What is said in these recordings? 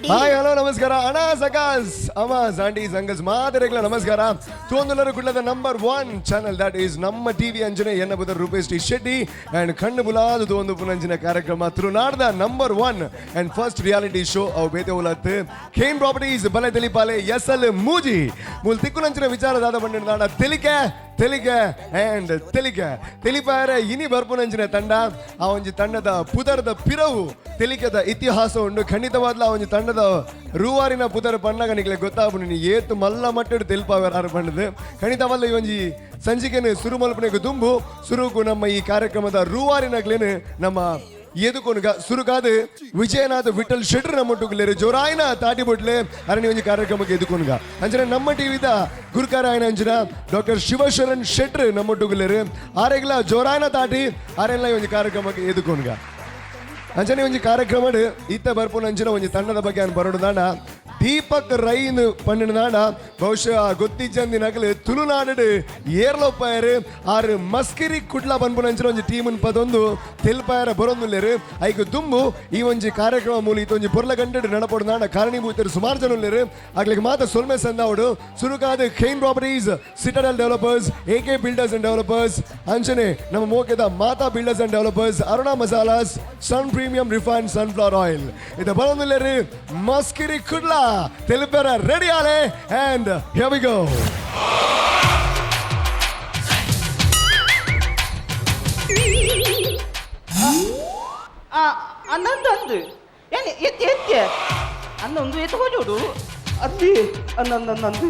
Hi hello ನಮಸ್ಕಾರ ಅಣ್ಣ ಸಕಾಸ್ Hamas aunties uncles ಮಾದರಿಗಳ ನಮಸ್ಕಾರ. ತೋಂದುಲರು ಕುಡ್ಲದ ನಂಬರ್ 1 ಚಾನಲ್ that is ನಮ್ಮ ಟಿವಿ ಅಂಜನೆ ಎನ್ನ ಬುದರ್ ರೂಪೇಶ್ ಟಿ ಶೆಟ್ಟಿ ಅಂಡ್ ಕಣ್ಣು ಬುಲಾದ ಒಂದು ಪುನಂಜಿನ ಕಾರ್ಯಕ್ರಮ ತುಳುನಾಡ್ದ number 1 and first reality show ಅವು ಬೇತೆ ಉಲತ್ ಖೇನ್ ಪ್ರಾಪರ್ಟೀಸ್ ಬಲೆ ತೆಲಿಪಾಲೆ ಎಸ್ ಎಲ್ ಮೂಜಿ ಮೂಲ್ ತಿಕ್ಕುನಂಚಿನ ವಿಚಾರದಾದ ಬಂಡಿನ ತೆಲಿಕೆ ತೆಲಿಕೆ ಅಂಡ್ ತೆಲಿಕೆ ತೆಲಿಪಾರೆ ಇನಿ ಬರ್ಪುನಂಚಿನ ತಂಡ ಆ ಒಂಜಿ ತಂಡದ ಪುದರ್ದ ಪಿರವು ತೆಲಿಕೆದ ಇತಿಹಾಸ ಉಂಡು. ಖಂಡಿತವಾದ್ಲ ಆ ಒಂಜಿ ತಂಡದ ರೂವಾರಿನ ಪುದರ್ ಪಣ್ಣಗ ನಿಕ್ಲೆ ಗೊತ್ತಾಪುಂಡು ನೀ ಏತು ಮಲ್ಲ ಮಟ್ಟಡು ತೆಲ್ಪಾವೆರಾರು ಪಂಡದು. ಖಂಡಿತವಾದ್ಲ ಈ ಒಂಜಿ ಸಂಜಿಕೆನು ಸುರುಮಲ್ಪನೆಗೆ ದುಂಬು ಸುರುಕು ನಮ್ಮ ಈ ಕಾರ್ಯಕ್ರಮದ ರೂವಾರಿನಗ್ಲೇನು ನಮ್ಮ ಎದುಕೊನುಗ ಸುರುಕಾದು ವಿಜಯನಾಥ ವಿಠಲ್ ಶೆಟ್ರ್ ನಮ್ಮೊಟ್ಟುಗುಲೇರು ಜೋರಾಯಿನ ತಾಟಿ ಬೊಟ್ಲೆ ಅರಣಿ ಒಂಜಿ ಕಾರ್ಯಕ್ರಮಕ್ಕೆ ಎದುಕೊನುಗ. ಅಂಚನೆ ನಮ್ಮ ಟಿವಿದ ಗುರುಕಾರ ಆಯನ ಅಂಚಿನ ಡಾಕ್ಟರ್ ಶಿವಶರಣ್ ಶೆಟ್ರ್ ನಮ್ಮೊಟ್ಟುಗುಲೇರು ಆರೆಗ್ಲ ಜೋರಾಯನ ತಾಟಿ ಆರೆಲ್ಲ ಒಂಜಿ ಕಾರ್ಯಕ್ರಮಕ್ಕೆ ಎದುಕೊನುಗ. ಅಂಚನೆ ಒಂಜಿ ಕಾರ್ಯಕ್ರಮ ಇತ್ತ ಬರ್ಪುನ ಅಂಚಿನ ಒಂಜಿ ತಂಡದ ಬಗ್ಗೆ ಅನ್ ಬರೋಡು ದಾಂಡ ದೀಪಕ್ ರೈನ್ ಪಣ್ಣಿನ ದಾಂಡ ಬಹುಶಃ ಗೊತ್ತಿಜ್ಜಂದಿ ನಗಲು ತುಳುನಾಡು ಏರ್ಲೊಪ್ಪಾಯರು ಆರು ಮಸ್ಕಿರಿ ಕುಡ್ಲ ಪನ್ಪುನ ಅಂಚಿನ ಒಂಜಿ ಟೀಮನ್ ಪದೊಂದು ತೆಲ್ಪಾಯರ ಬರೊಂದುಲ್ಲೇರು. ಐಕ್ ದುಂಬು ಈ ಒಂಜಿ ಕಾರ್ಯಕ್ರಮ ಮೂಲ ಇತ್ತೊಂಜಿ ಪೊರ್ಲ ಗಂಟೆಡ್ ನಡಪೊಡು ದಾಂಡ ಕಾರಣೀಭೂತರು ಸುಮಾರು ಜನ ಉಲ್ಲೇರು. ಆಗ್ಲಿಗೆ ಮಾತ ಸೊಲ್ಮೆ ಸಂದಾವಡು ಸುರುಕಾದ Kane properties, citadel developers, A K builders and developers, ಅಂಚನೆ ನಮ್ಮ ಮೋಕೆದ Mata builders and developers, Aruna masalas, sun premium refined sunflower oil. ಇದು ಬರೊಂದುಲ್ಲೇರು ಮಸ್ಕಿರಿ Kudla ತೆಲುಪೆರ ready Aale and here we go. ಅನ್ನಂದು ಅಂದು ಏನು ಎತ್ತಿ ಎತ್ತಿ ಅನ್ನೊಂದು ಎತ್ತು ಹೋಜೋಡು ಅಂದು ಅನ್ನಂದು.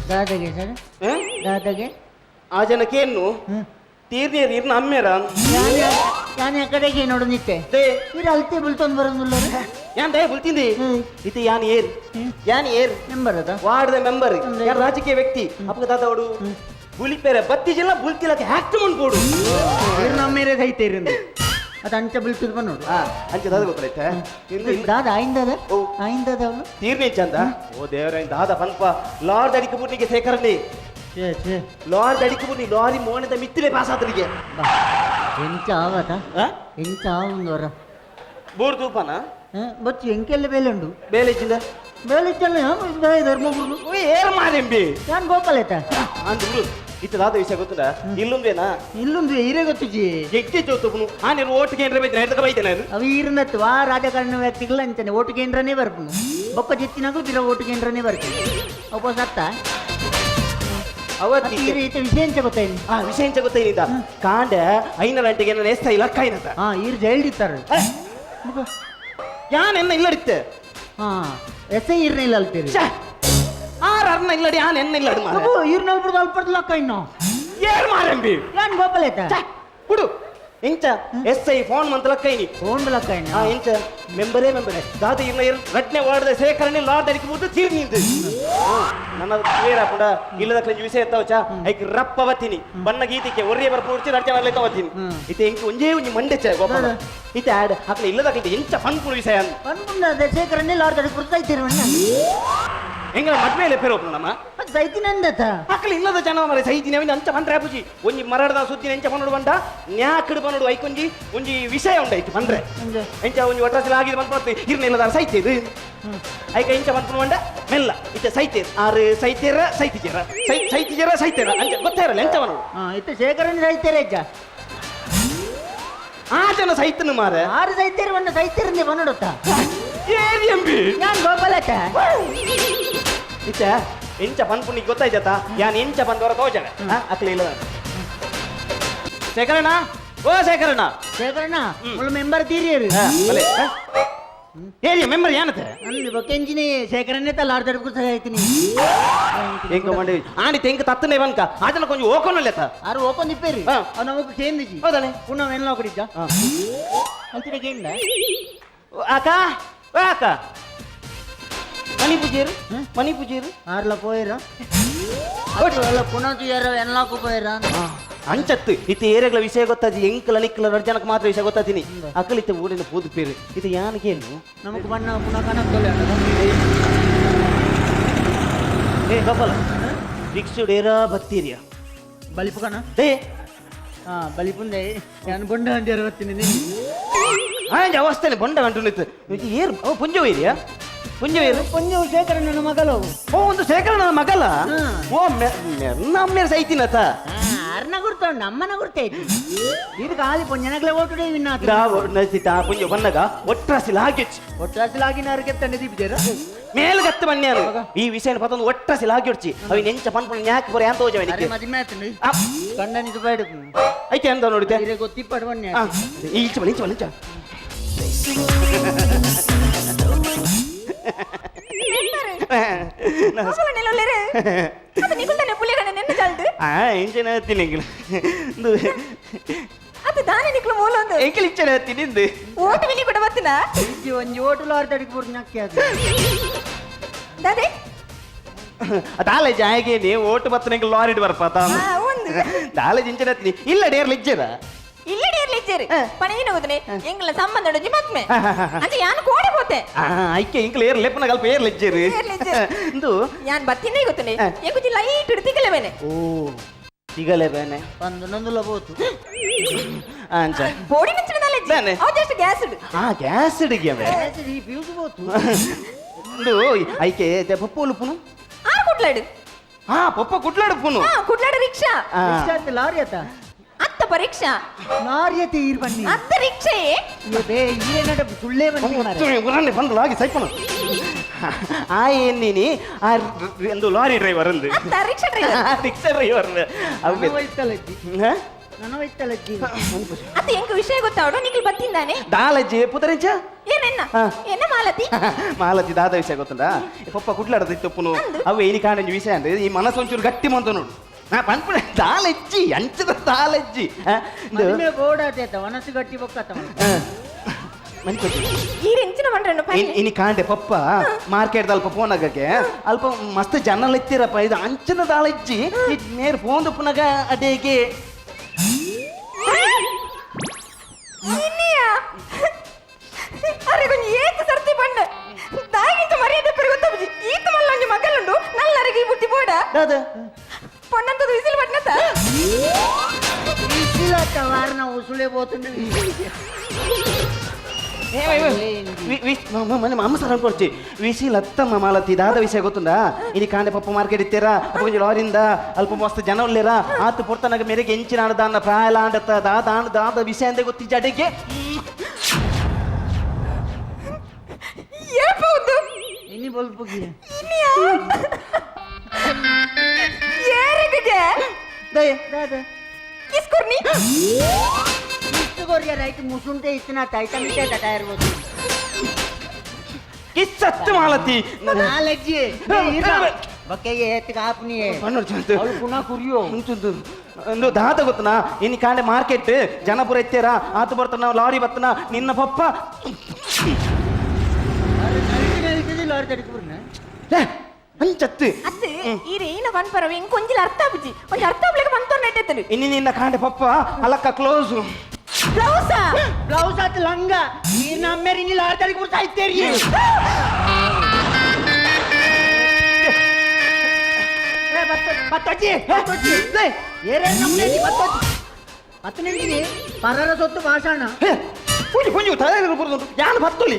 ದಾದಾಗೆ ಸರ್, ದಾದಾಗೆ. ಆ ಜನಕ್ಕೇನು ತೀರ್ನೇರು ಇರ್ನ ಅಮ್ಮೇರ. ನಾನು ಆ ಕಡೆಗೆ ನೋಡು ನಿತ್ತೆ. They. ಇರು ಅಲ್ತೆ ಬುಲ್ತೊಂದು ಬರೋದಿಲ್ಲ. ಯಾನ್ ದಯ ಬುಲ್ತಿಂದಿ ಇದು ಯಾನ್ ಏರ್ ಯಾನ್ ಏರ್ ಮೆಂಬರ್ ಅದ ವಾರ್ಡ್ದ ಮೆಂಬರ್ ಯಾನ್ ರಾಜಕೀಯ ವ್ಯಕ್ತಿ ಅಪ್ಪಗ ದಾದವಡು ಬುಲಿಪೇರೆ ಬತ್ತಿ ಜಿಲ್ಲ ಬುಲ್ತಿಲಕ್ಕೆ ಹ್ಯಾಕ್ಟ್ ಮನ್ಪೋಡು. ಇರು ನಮ್ಮೇರೆ ಸೈತೆ ಇರಿಂದ ಅದು ಅಂಚ ಬುಲ್ತದ ಬನ್ನೋಡು. ಅಂಚ ದಾದ ಗೊತ್ತೈತೆ. ದಾದ ಆಯಿಂದದ. ಓ. ಆಯಿಂದದ ಅವಳು. ತೀರ್ನೇ ಚಂದ ಓ ದೇವರ ದಾದ ಪನ್ಪ ಲಾರ್ಡ್ ಅಡಿಕೆ ಬುಡ್ನಿಗೆ ಸೇಕರಣಿ. ಛೇ ಛೇ. ಲಾರಿ ಅಡಿಕೆ ಬುಡ್ನಿ ಲಾರಿ ಮೋಣದ ಮಿತ್ತಿಲೆ ಪಾಸ್ ಆತನಿಗೆ. ಬಾ ಎಂಚ ಆವತ ಎಂಚ ಆവുಂದು ವರ. ಬೋರ್ ತೂಪನ. ಬಚ್ಚು ಎಂಕೆಲ್ಲ ಬೇಲೆ ಉಂಡು. ಬೇಲೆ ಇಚ್ಚಿಂದ. ಬೇಲೆ ಇಚ್ಚಲ್ಲ ಧರ್ಮಗುರು. ಏರ್ ಮಾರೆಂಬಿ. ಯಾನ್ ಗೋಪಾಲ್ ಆಯ್ತಾ. ಅಂದ್ರು ಇತ್ತ ದಾದ ವಿಷಯ ಗೊತ್ತದ ಇಲ್ಲೊಂದೇನಾ. ಇಲ್ಲೊಂದು ಹೀರೆ ಗೊತ್ತಿಜಿ. ಎಗ್ಗೆ ಜೋತುಪುನು ಆ ನೀನು ಓಟ್ ಕೇಂದ್ರ ಬೈತೇನೆ ಎದಕ್ಕೆ ಬೈತೇನೆ ನಾನು. ಅವು ಈರಿನತ್ತು ವಾ ರಾಜಕಾರಣ ವ್ಯಕ್ತಿಗಳು ಅಂತಾನೆ ಓಟು ಕೇಂದ್ರನೇ ಬರ್ಪುನು ಬೊಕ್ಕ ಜಿತ್ತಿನಾಗಲೂ ಬಿರ ಓಟು ಕೇಂದ್ರನೇ ಬರ್ತೀನಿ ಒಬ್ಬ ಸತ್ತ. ಅವತ್ತಿ ಈ ರೀತಿ ವಿಷಯ ಎಂಚ ಗೊತ್ತಾಯ್ತು. ಆ ವಿಷಯ ಎಂಚ ಗೊತ್ತೇನಿದ್ದ ಕಾಂಡ ಐನರ ಅಂಟಿಗೆ ನನ್ನ ಎಸ್ತ ಇಲ್ಲ ಕೈನತ. ಹಾ ಈರು ಜೈಲ್ಡಿತ್ತಾರೆ. ಯಾನ್ ಎನ್ನ ಇಲ್ಲಡಿತ್ತೆ. ಹಾ ಎಸ್ I ಈರ್ನ ಇಲ್ಲ ಅಲ್ತೀರಿ. ಆರ್ ಅರ್ನ ಇಲ್ಲಡಿ ಆನ್ ಎನ್ನ ಇಲ್ಲಡಿ ಮಾರ. ಅಬ್ಬೋ, ಈರ್ನ ಅಲ್ಪಡ್ದು ಅಲ್ಪಡ್ದು ಲಕ್ಕ ಇನ್ನು. ಏರ್ ಮಾರೆಂಬಿ. ಯಾನ್ ಗೋಪಾಲ್ ಆಯ್ತಾ. ಕುಡು ಎಂಚ ಎಸ್ I phone ಮಂತ ಲಕ್ಕೈನಿ. ಫೋನ್ ಲಕ್ಕ ಇನ್ನು. ಆ ಎಂಚ ಮೆಂಬರೇ ಮೆಂಬರೇ ದಾದ ಇರ್ನ ಇರ್ ರಡ್ನೆ ವಾರ್ಡ್ದ ಸೇಕರಣೆ ಲಾರ್ಡ್ ಅಡಿಕೆ ಮುದ್ದು ತೀರ್ ನಿಂದು ನನ್ನ ಕ್ಲಿಯರ್ ಹಾಕೊಂಡ ಇಲ್ಲದ ಕ್ಲಂಜಿ ವಿಷಯ ಎತ್ತವಚ ಐಕ್ ರಪ್ಪವತಿನಿ ಬಣ್ಣ ಗೀತಿಕೆ ಒರ್ರಿಯ ಬರ್ಪು ಉಡ್ಚಿ ರಡ್ಜನ ತವತಿನಿ ಇತ್ತೆ ಎಂಕ್ ಒಂಜೇ ಒಂಜಿ ಮಂಡೆ ಚ ಗೋಪಾಲ ಇತ್ತೆ ಆಡ್ ಹಾಕ್ಲೆ ಇಲ್ಲದ ಕ್ಲಂಜಿ ಎಂಚ ಫನ್ಪುಣ ವಿಷಯ ಅಂದ್. ಪನ್ಪುಂಡ ಶೇಖರಣೆ ಲಾರ್ಡ್ ಅಡಿಕೆ ಕೊಡ್ತಾ ಇದ್ದೀರಿ. ಎಂಗಳ ಮದ್ಮೇಲೆ ಪೇರೋಪು ನಮ್ಮ. ಅದು ಸೈತಿನಂದತ. ಅಕ್ಕಲ ಇಲ್ಲದ ಜನ ಮರೆ ಸೈತಿನ ಅವಿನ ಅಂಚ ಪಂಡ್ರೆ ಪೂಜಿ ಒಂಜಿ ಮರಡದ ಸುದ್ದಿನ ಎಂಚ ಪನ್ನೋಡು ಬಂಡ ನ್ಯಾಕಡು ಪನ್ನೋಡು ಐಕೊಂಜಿ ಒಂಜಿ ವಿಷಯ ಉಂಡಾಯ್ತು ಪಂಡ್ರೆ ಎಂಚ ಒಂಜಿ ಒಟ್ರಾಸಿಲ ಆಗಿದೆ ಬಂದ್ಪತ್ತು ಇರ್ನ ಇಲ್ಲದಾರ ಸೈತೆ ಇದು ಐಕ ಎಂಚ ಪನ್ಪುನ ಬಂಡ ಮೆಲ್ಲ ಇತ್ತೆ ಸೈತೆ ಆರು ಸೈತೇರ ಸೈತಿಜೇರ ಸೈ ಸೈತಿಜೇರ ಸೈತೇರ ಅಂಚ ಗೊತ್ತಾಯಿರಲ್ಲ ಎಂಚ ಪನ್ನೋಡು. ಹಾ ಇತ್ತೆ ಶೇಖರಣೆ ಸೈತೇರೆ ಅಜ್ಜ. ಆ ಜನ ಸೈತನು ಮಾರೆ. ಆರು ಸೈತೇರು ಬಣ್ಣ ಸೈತೇರಂದೆ ಬನ್ನೋಡತ್ತ. ಏರಿ ಎಂಬಿ. ಯಾನ್ ಗೋಪಾಲ್ ಆಯ್ತಾ. ಇತ್ತ ಎಂಚ ಪನ್ಪುನಿಗೆ ಗೊತ್ತಾಯ್ತತ ಯಾನ್ ಎಂಚ ಬಂದವರ ತೋಜನ ಅಕ್ಲ ಇಲ್ಲ ಶೇಖರಣ್ಣ ಓ ಶೇಖರಣ್ಣ. ಶೇಖರಣ್ಣ ಮುಳ್ಳು ಮೆಂಬರ್ ತೀರಿಯರು. ಬಲೆ ಏರಿಯ ಮೆಂಬರ್ ಯಾನತೆ. ಅಂದು ಬೊಕ್ಕೆಂಜಿನಿ ಶೇಖರಣೆ ತಲ್ಲ ಆರ್ಡರ್ ಸಹ ಆಯ್ತೀನಿ. ಎಂಕ ಮಂಡಿ ಆಂಡಿ ತೆಂಕ ತತ್ತನೆ ಬಂಕ ಆತನ ಕೊಂಚ ಓಕೊನು ಲೆತ್ತ. ಆರು ಓಪನ್ ಇಪ್ಪೇರಿ. ಅವ್ ನಮಗ್ ಕೇಂದಿಜಿ. ಹೌದಾನೆ. ಪುನಃ ಎಲ್ಲ ಕೊಡಿದ್ದ ಅಂತಿನ ಕೇಂದ್ರ. ಅಕ್ಕ ಓ ಅಕ್ಕ ಮಣಿ ಪೂಜೇರು ಮಣಿ ಪೂಜೇರು ಆರ್ಲ ಪೋಯಿರ ಪುನಃ ತುಯ್ಯಾರ ಎಲ್ಲಕ್ಕೂ ಪೋಯಿರ. ಅಂಚತ್ತು ಇತ್ತ ಏರಿಯಾಗಳ ವಿಷಯ ಗೊತ್ತಾಜಿ ಎಂಕಲ ನಿಕ್ಕಲ ಜನಕ್ಕೆ ಮಾತ್ರ ವಿಷಯ ಗೊತ್ತಾತೀನಿ ಅಕ್ಕಲ ಇತ್ತ ಊರಿನ ಪೂದು ಪೇರು ಇದು ಯಾನಕೇನು ನಮಗ್ ಬಣ್ಣ ಪುನಃ ಕಣಕ್ ತೊಲೆ. ಏ ಗೋಪಾಲ ರಿಕ್ಷಾ ಬತ್ತೀರಿಯ ಬಲಿಪುಕಣ they ಹಾ ಬಲಿಪುಂದೆ ನಾನು ಬೊಂಡ ಅಂಜಿ ಅರವತ್ತಿನ. ಆ ಅವಸ್ಥೆ ಬೊಂಡ ಗಂಟು ನಿತ್ತು ಏರು. ಓ ಪುಂಜವೀರಿಯಾ, ಪುಂಜವೀರು. ಪೊಂಜವು ಶೇಖರಣ್ಣನ ಮಗಲು. ಓ ಒಂದು ಶೇಖರಣ್ಣನ ಮಗಲ. ಓ ನಮ್ಮೇರ್ ಸೈತಿನತ. ಅರ್ನ ಗುರ್ತ ನಮ್ಮನ ಗುರ್ತ ಐತಿ. ಇದು ಖಾಲಿ ಪೊಂಜನಗ್ಲೆ ಓಟುಡೆ ವಿನ್ನ. ನಸಿತ ಪುಂಜ ಬನ್ನಗ ಒಟ್ರಾಸಿ ಲಾಗಿಚ್ಚು. ಒಟ್ರಾಸಿ ಲಾಗಿನಾರಿಗೆ ತಂದೆ ದೀಪಿದೇರ. ಮೇಲ್ಗತ್ತು ಬನ್ಯಾನು ಈ ವಿಷಯ ಪತ್ತೊಂದು ಒಟ್ರಾಸಿ ಲಾಗಿಡ್ಚಿ ಅವಿ ನೆಂಚ ಪನ್ಪುಣ ನ್ಯಾಕ್ ಬರ ಯಾಂತ ಹೋಜವ. ಅರೆ ಮದಿಮೆ ಆತನು ಕಂಡನಿದು ಬೇಡ. ಐತೆ ಅಂತ ನೋಡಿದೆ. ಇರೆ ಗೊತ್ತಿಪ್ಪಡು ಬನ್ನಿ. ಈಚೆ ಬನ್ನಿ, ಈಚೆ ಬನ್ನಿ, ಈಚೆ. ಇಂಚಿನ ತಿನ್ನಿಂಗಿಲ್ಲ. ಅದು ದಾನೆ ನಿಕ್ಲು ಮೂಲ ಒಂದು. ಎಂಕಲ್ ಇಂಚನ ತಿನ್ನಿಂದು. ಓಟು ಮಿನಿ ಕೂಡ ಬತ್ತಿನ. ಇಂಜಿ ಒಂಜಿ ಓಟು ಲಾರಿ ತಡಿಗೆ ಪೂರ್ತಿ ನಕ್ಕಿ ಅದು. ದಾದೆ. ದಾಲೇಜ್ ಆಯ್ಗೆ ನೀವು ಓಟು ಬತ್ತನಿಗೆ ಲಾರಿ ಬರ್ಪಾತ. ಒಂದು ದಾಲೇಜ್ ಇಂಚನ ತಿನ್ನಿ ಇಲ್ಲ ಡೇರ್ಲಿ ಇಜ್ಜದ. ಇಲ್ಲ ಡೇರ್ಲಿ ಇಜ್ಜೇರಿ ಪಣೇನ ಹೋದನೆ ಎಂಗ್ಲ ಸಂಬಂಧ ಉಂಡು ಮತ್ಮೆ ಅಂಚ ಯಾನ್ ಕೋಡೆ ಪೋತೆ. ಐಕೆ ಇಂಕಲ್ ಏರ್ ಲೆಪ್ಪನ ಕಲ್ಪ ಏರ್ಲಿ ಇಜ್ಜೇರಿ. ಇಂದು ಯಾನ್ ಬತ್ತಿನೇ ಗೊತ್ತನೆ ಎಂಕುಜಿ ಲೈಟ್ ತಿಗಲೆ ಬೇನೆ. ಓ ತಿಗಲೆ ಬೇನೆ. ಒಂದು ನೊಂದುಲ ಬೋತು. ಅಂಚ ಬೋಡಿ ಮಿಂಚಿನ ದಾಲೇಜ್ ಅವು ಜಸ್ಟ್ ಗ್ಯಾಸ್ ಇಡು. ಆ ಗ್ಯಾಸ್ ಇಡಿಗೆ ಅವೇ. ಈ ಫ್ಯೂಸ್ ಬೋತು. ಇಂದು ಐಕೆ ಪಪ್ಪು ಉಲುಪುನು. ಆ ಕುಟ್ಲಾಡು. ಹಾ ಪಪ್ಪ ಕುಟ್ಲಾಡು ಪುನು. ಹಾ ಕುಟ್ಲಾಡು ರಿಕ್ಷಾ. ರಿಕ್ಷಾ ಅಂತ ಲಾರಿ ಆತ. ಅತ್ತ ಪರೀಕ್ಷಾ ಲಾರಿ ಆತ ಈರ್ ಬನ್ನಿ. ಅತ್ತ ರಿಕ್ಷೆ. ಬೇ ಈರೇನಡ ಸುಳ್ಳೇ ಬನ್ನಿ ಮಾರ್ರೆ. ಉರನ್ನೆ ಬಂದು ಲಾಗಿ ಸೈಪಣ ಆ ಏನಿನಿ ಆ ಒಂದು ಲಾರಿ ಡ್ರೈವರ್ ಅಂದು. ಅತ್ತ ರಿಕ್ಷಾ ಡ್ರೈವರ್. ರಿಕ್ಷಾ ಡ್ರೈವರ್ ಅವು. ನನ್ನ ವಯಸ್ಸಲ್ಲಜ್ಜಿ, ನನ್ನ ವಯಸ್ಸಲ್ಲಜ್ಜಿ. ಅತ್ತ ಎಂಕ್ ವಿಷಯ ಗೊತ್ತಾವಡು ನಿಕ್ಲು ಬತ್ತಿಂದಾನೆ. ದಾಲಜ್ಜಿ ಪುತರಿಂಚ. ಏನೆನ್ನ ಎನ್ನ ಮಾಲತಿ. ಮಾಲತಿ ದಾದ ವಿಷಯ ಗೊತ್ತುಂಟಾ? ಪಪ್ಪ ಕುಟ್ಲಾಡದ ಇತ್ತಪ್ಪನು ಅವು ಏನಿ ಕಾಣಂಜಿ ವಿಷಯ ಅಂದ್ರೆ ಈ ಮನಸ್ಸು ಒಂಚೂರು ಗಟ್ಟಿ ಮಂತ ನೋಡು. ನಾ ಪನ್ಪುಣ ದಾಲಜ್ಜಿ ಅಂಚದ ದಾಲಜ್ಜಿ. ಮದುವೆ ಬೋರ್ಡ್ ಆತ ಮನಸ್ಸು ಗಟ್ಟಿ ಬೊಕ್ಕತ್ತ. ಈರೆಂಚಿನ ಮಂಡ್ರನ್ನು. ಇನಿ ಕಾಂಡೆ ಪಪ್ಪ ಮಾರ್ಕೆಟ್ ಅಲ್ಪ ಫೋನ್ ಆಗಕ್ಕೆ ಅಲ್ಪ ಮಸ್ತ್ ಜನ ಎತ್ತಿರಪ್ಪ ಇದು ಅಂಚನ ದಾಲಜ್ಜಿ ಮೇರ್ ಫೋನ್ ಪುನಗ ಅದೇಗೆ. ಇನ್ನಿಯಾ ಅರೆ ಕೊಂಚ ಏತ್ ಸರ್ತಿ ಬಣ್ಣ ದಾಗಿಂತ ಮರ್ಯಾದೆ ಪೆರು ಗೊತ್ತಾಪುಜಿ ಈತ ಮಲ್ಲೊಂಜಿ ಮಗಲುಂಡು ನಲ್ಲರಿಗೆ ಈ ಬುದ್ಧಿ ಬೋಡ. ದಾದ ಪೊಣ್ಣಂತದ ವಿಸಿಲ್ ಬಣ್ಣತ. ವಿಸಿಲತ್ತ ವಾರನ ಉಸುಳೆ ಬೋತುಂಡು. ಅಮ್ಮ ಸರ್ ಅನ್ಕೊಡ್ಚಿ ವಿಸಿಲ್ ಅತ್ತಮ್ಮ ಮಾಲತಿ ದಾದ ವಿಷಯ ಗೊತ್ತುಂಡಾ? ಇನಿ ಕಾಂಡೆ ಪಪ್ಪ ಮಾರ್ಕೆಟ್ ಇತ್ತೀರಾ ಅಪ್ಪ ಕೊಂಚ ಲಾರಿಂದ ಅಲ್ಪ ಮಸ್ತ್ ಜನ ಉಲ್ಲೇರ ಆತು ಪೊರ್ತನಗ ಮೇರೆಗೆ ಎಂಚಿನ ದಾನ ಪ್ರಾಯಲ ಆಂಡತ್ತ ದಾದ ಆಂಡ ದಾದ ವಿಷಯ ಅಂದೆ ಗೊತ್ತಿಜ್ಜ ಅಡಿಗೆ. ಏಪ ಉಂದು. ಇನಿ ಬಲ್ಪುಗಿ. ಇನ್ನಿಯಾ ಏರಿಗೆ. ದಯ ದಾದ. ಕಿಸ್ಕೊರ್ನಿ. ಇಷ್ಟು ಕೊರಿಯ ರೈಟ್ ಮುಸುಂಟೆ ಇತ್ತಿನ ಟೈಟಾನಿಕ್ ಟೈರ್ ಬೋದು. ಕಿಸ್ಸತ್ತು ಮಾಲತಿ. ನಾಲಜ್ಜಿ ಬಕ್ಕೆಗೆ ಏತ್ ಕಾಪುನಿ ಅವಳು ಪುನಃ ಕುರಿಯೋ. ಒಂದು ದಾದ ಗೊತ್ತನಾ? ಇನಿ ಕಾಂಡೆ ಮಾರ್ಕೆಟ್ ಜನಪುರ ಎತ್ತೀರಾ ಆತು ಬರ್ತನ ಲಾರಿ ಬರ್ತನ ನಿನ್ನ ಪಪ್ಪ. ಲಾರಿ ತಡಿಪುರ್ನ. ಅಂಚತ್ತು. ಅತ್ತು ಈರೆ ಏನ ಪನ್ಪರವ ಎಂಕ್ ಒಂಜಿಲ ಅರ್ಥ ಆಪುಜಿ ಒಂಜಿ ಅರ್ಥ ಆಪುಲೆಕ ಪಂತೊಂದು ನೆಟ್ಟೆತ್ತನು. ಇನಿ ನಿನ್ನ ಕಾಂಡೆ ಪಪ್ಪ ಅಲಕ್ಕ ಕ್ಲೋಸ್. ಬ್ಲೌಸಾ. ಬ್ಲೌಸ್ ಆತ ಲಂಗ ಈ ನಮ್ಮೇರಿ ಇನಿ ಲಾರಿ ತಡಿಪುರ್ ಸಾಯ್ತೇರಿ. ಬತ್ತೊಜ್ಜಿ ಬತ್ತೊಜ್ಜಿ ಏರೇ ನಮ್ಮನೆ ಬತ್ತೊಜ್ಜಿ ಪತ್ತನೆಂಜಿನಿ ಪರರ ಸೊತ್ತು ಭಾಷಣ. ಪುಂಜಿ ಪುಂಜಿ ತಲೆ ಬರುದುಂಟು ಯಾನು ಬತ್ತೊಲಿ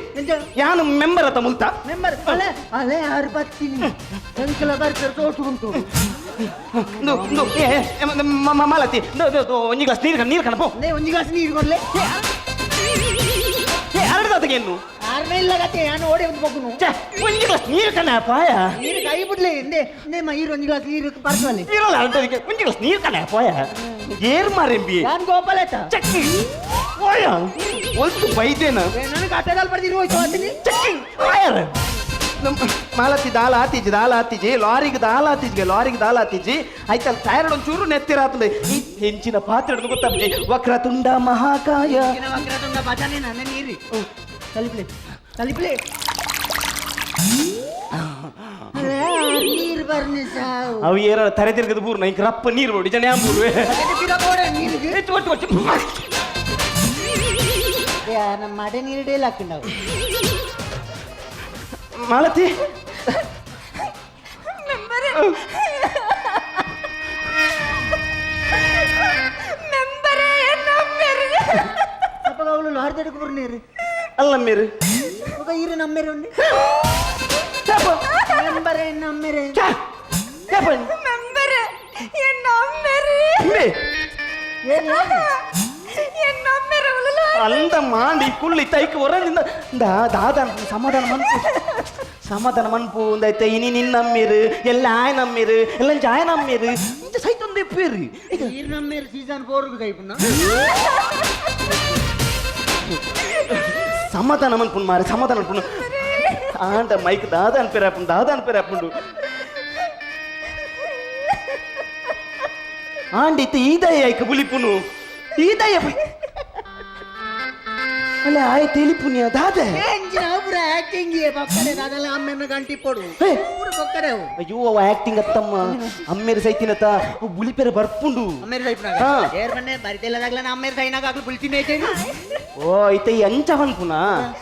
ಯಾನು ಮೆಂಬರ್ ಅತ್ತ ಮುಲ್ತ. ಮೆಂಬರ್ ಅಲೆ ಅಲೆ ಯಾರು ಬತ್ತೀನಿ ಎಂಕಲ ಬರ್ತಾರೆ ತೋಟು ಉಂಟು. ಏ ಮಾಲತಿ ಒಂಜಿ ಗ್ಲಾಸ್ ನೀರು ನೀರು ಕಣಪೋ. ಒಂಜಿ ಗ್ಲಾಸ್ ನೀರು ಕೊಡ್ಲೆ. ಏ ಅರಡ್ದಾತಗೆ ಏನು ಆರ್ಮೆ ಇಲ್ಲ ಕತೆ ನಾನು ಓಡಿ ಒಂದು ಪೊಕ್ಕುನು. ಒಂಜಿ ಗ್ಲಾಸ್ ನೀರು ಕಣ ಪಾಯ. ನೀರು ಕೈ ಬಿಡ್ಲೆ ಇಂದೆ ಇಂದೆ ಮ ಈರು ಒಂಜಿ ಗ್ಲಾಸ್ ನೀರು ಪರ್ಸವಲ್ಲಿ. ಇರಲ್ಲ ಅಂತದಕ್ಕೆ ಒಂಜಿ ಗ್ಲಾಸ್ ನೀರು ಕಣ ಪಾಯ ಏರ್ ಮಾರೆಂಬಿ. ನಾನು ಗೋಪಾಲ ಆಯ್ತಾ. ಚಕ್ಕಿ ಪಾಯ ಒಲ್ತು ಬೈದೇನ. ನನಗೆ ಆಟಗಾಲ್ ಬರ್ದಿರು ಹೋಯ್ತು ಅಂತೀನಿ. ಚಕ್ಕಿ ಪಾಯರ ಮಾಲತಿ ದಾಲ ಆತಿಜಿ ದಾಲ ಆತಿಜಿ ಲಾರಿಗೆ ದಾಲ ಆತಿಜಿಗೆ ಲಾರಿಗೆ ದಾಲ ಆತಿಜಿ ಆಯ್ತಲ್ಲ ಟೈರ್ಡ್ ಒಂಚೂರು ನೆತ್ತಿರಾತದೆ ಈ ಹೆಂಚಿನ ಪಾತ್ರೆ ಹಿಡ್ದು ಗೊತ್ತಾಗ್ಲಿ ವಕ್ರತುಂಡ ಮಹಾಕಾಯ. ವಕ್ರತುಂಡ ಭಜನೆ ನನ್ನ ನೀರಿ ತಲಿಪ್ಲೆ ತಲಿಪ್ಲೆ ನೀರು ಬರ್ನಿ ಸಾವು. ಅವು ಏರ ತರೆ ತಿರ್ಗದ ಬೂರ್ನ ಇಂಕ ರಪ್ಪ ನೀರು ನೋಡಿ ಜನ ಯಾಂಬೂರು. ನೀರಿಗೆ ನಮ್ಮ ಮಡೆ ನೀರು ಡೇಲ್ ಹಾಕೊಂಡವು. ಮಾಲತಿ. ಮೆಂಬರ್. ಲಾರಿಡ್ ಬುರ್ನೇರು ಅಲ್ಲ ಮೇರು ఒక ಇರು ನಮ್ಮೆರೆ ಉಂಡು ಮೆಂಬರ್ ನಮ್ಮೆರೆ ಮೆಂಬರ್ ಎನ್ನ ಅಮ್ಮೆರು ಎನ್ನ ಅಮ್ಮೆರು ಅಂದ ಮಾಂಡಿ ಕುಳ್ಳಿ ತೈಕ್ ಹೊರನಿಂದ ದಾದ ಸಮಾಧಾನ ಮನ್ಪು ಸಮಾಧಾನ ಮನ್ಪು ಒಂದೈತೆ ಇನಿ ನಿನ್ನ ಅಮ್ಮಿರು ಎಲ್ಲ ಆಯ್ ನಮ್ಮಿರು ಎಲ್ಲ ಜಾಯ ನಮ್ಮಿರು ಇಂಚ ಸೈತ ಒಂದು ಇಪ್ಪೇರು ಇರು ನಮ್ಮೆರು ಸೀಸನ್ ಫೋರ್ಗೆ ಸೈಪುನ ಸಮಾಧಾನ ಮನ್ಪುನ್ ಮಾರೆ ಸಮಾಧಾನ ಮನ್ಪುನ್ ಆಂಡ ಮೈಕ್ ದಾದ ಅನ್ಪೇರಾಪುಂಡು ದಾದ ಅನ್ಪೇರಾಪುಂಡು ಆಂಡಿತ್ತು ಈದಯ ಐಕ ಬುಲಿಪುನು ಈದಯ ಅಲ್ಲ ಆಯ್ ತಿಳಿಪುನಿಯ ದಾದ ಎಂಜಿನ ಪೂರ ಆಕ್ಟಿಂಗ್ ಪಕ್ಕಡೆ ದಾದಲ ಅಮ್ಮೆನ ಗಂಟಿ ಪೊಡು ಪೂರ ಪಕ್ಕಡೆ ಅವು ಅಯ್ಯೋ ಅವ ಆಕ್ಟಿಂಗ್ ಅತ್ತಮ್ಮ ಅಮ್ಮೇರು ಸೈತಿನತ ಅವು ಬುಲಿಪೆರೆ ಬರ್ಪುಂಡು ಅಮ್ಮೇರು ಸೈಪುನಾಗ ಹಾ. ಏರ್ ಬನ್ನೆ ಬರಿತೆಲ್ಲದಾಗ್ಲ ನಾ ಅಮ್ಮೇರು ಸೈನಾಗ ಆಗ್ಲು ಬುಲ್ತಿನೇ ಐತೇನು ಓ ಇತ್ತ ಈ ಅಂಚ ಪನ್ಪುನ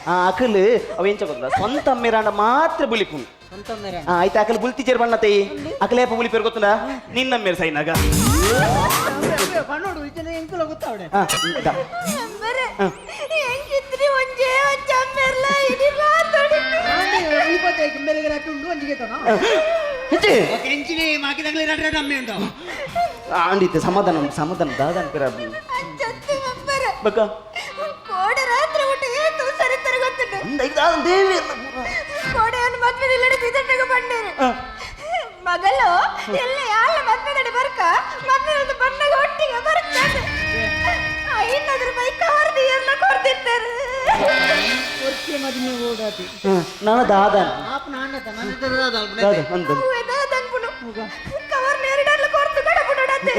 ಆ ಅಕಲ್ ಅವ ಎಂಚ ಗೊತ್ತದ ಸ್ವಂತ ಅಮ್ಮೇರಾಂಡ ಮಾತ್ರ ಬುಲಿಪುನು ಸ್ವಂತ ಅಮ್ಮೇರ ಆ ಆಯ್ತು ಅಕಲ್ ಬುಲ್ತಿ ಬಣ್ಣತೈ ಅಕಲೇಪ ಬುಲಿಪೆರ್ ಗೊತ್ತದ ನಿನ್ನ ಅಮ್ಮೇರು ಸೈನಾಗ ಪಣ್ಣೋಡು ಇಚನೆ ಎಂಕುಲ ಗೊತ್ತಾವಡೆ ಆ, the. Member ಎಂಕಿತ್ರಿ ಒಂಜೇ ಒಂಜ ಅಮ್ಮೆರ್ಲ ಇಡಿಲ ಇಪ್ಪತ್ತೈದು ಮೇರೆಗೆ ರಟ್ಟು ಉಂಡು ಒಂಜಿಗೆ ತನೋ ಹೆಚ್ಚಿ. ಎಂಚಿನಿ ಮಾಕಿದಾಗ್ಲೇ ರಟ್ಟು ರಟ್ಟು ಅಮ್ಮೆ ಉಂಟು ಆಂಡಿತ್ತು ಸಮಾಧಾನ ಉಂಟು, ಸಮಾಧಾನ ದಾದ ಅನ್ಪೇರ ಅಂಚತ್ತು ಮೆಂಬರ್ ಬಕ್ಕ ಕೋಡೆ ರಾತ್ರಿ ಊಟ ಏತು ಸರಿ ತರಗೊತ್ತುಂಡು ಅಂದ ಇದು ದಾದ ದೇವಿ ಕೋಡೆಯನ್ನು ಮದ್ವೆ ಇಲ್ಲಡೆ ಬಿದಟ್ಟಗ ಬಂಡೇರು ಮಗಲು ಎಲ್ಲ ಯಾಳ ಮದ್ವೆದಡೆ ಬರ್ಕ ಮದ್ವೆ ಒಂದು ಬಣ್ಣಗ ಒಟ್ಟಿಗೆ ಬರ್ತಾರೆ ಐನೂರು ರೂಪಾಯಿ ಕವರ್ದು ಎಲ್ಲ ಕೊಡ್ತಿರ್ತಾರೆ ಒರ್ಕೆ ಮದುವೆ ಓಡಾತಿ ನಾನು ದಾದ ಆಪ್ ನಾನತ ನನ್ನ ದಾದ ಅಂದ ಅನ್ಪುನು ಕವರ್ ನೇರಡಲ್ಲ ಕೊರ್ತು ಕಡ ಬಿಡಡತ್ತೆ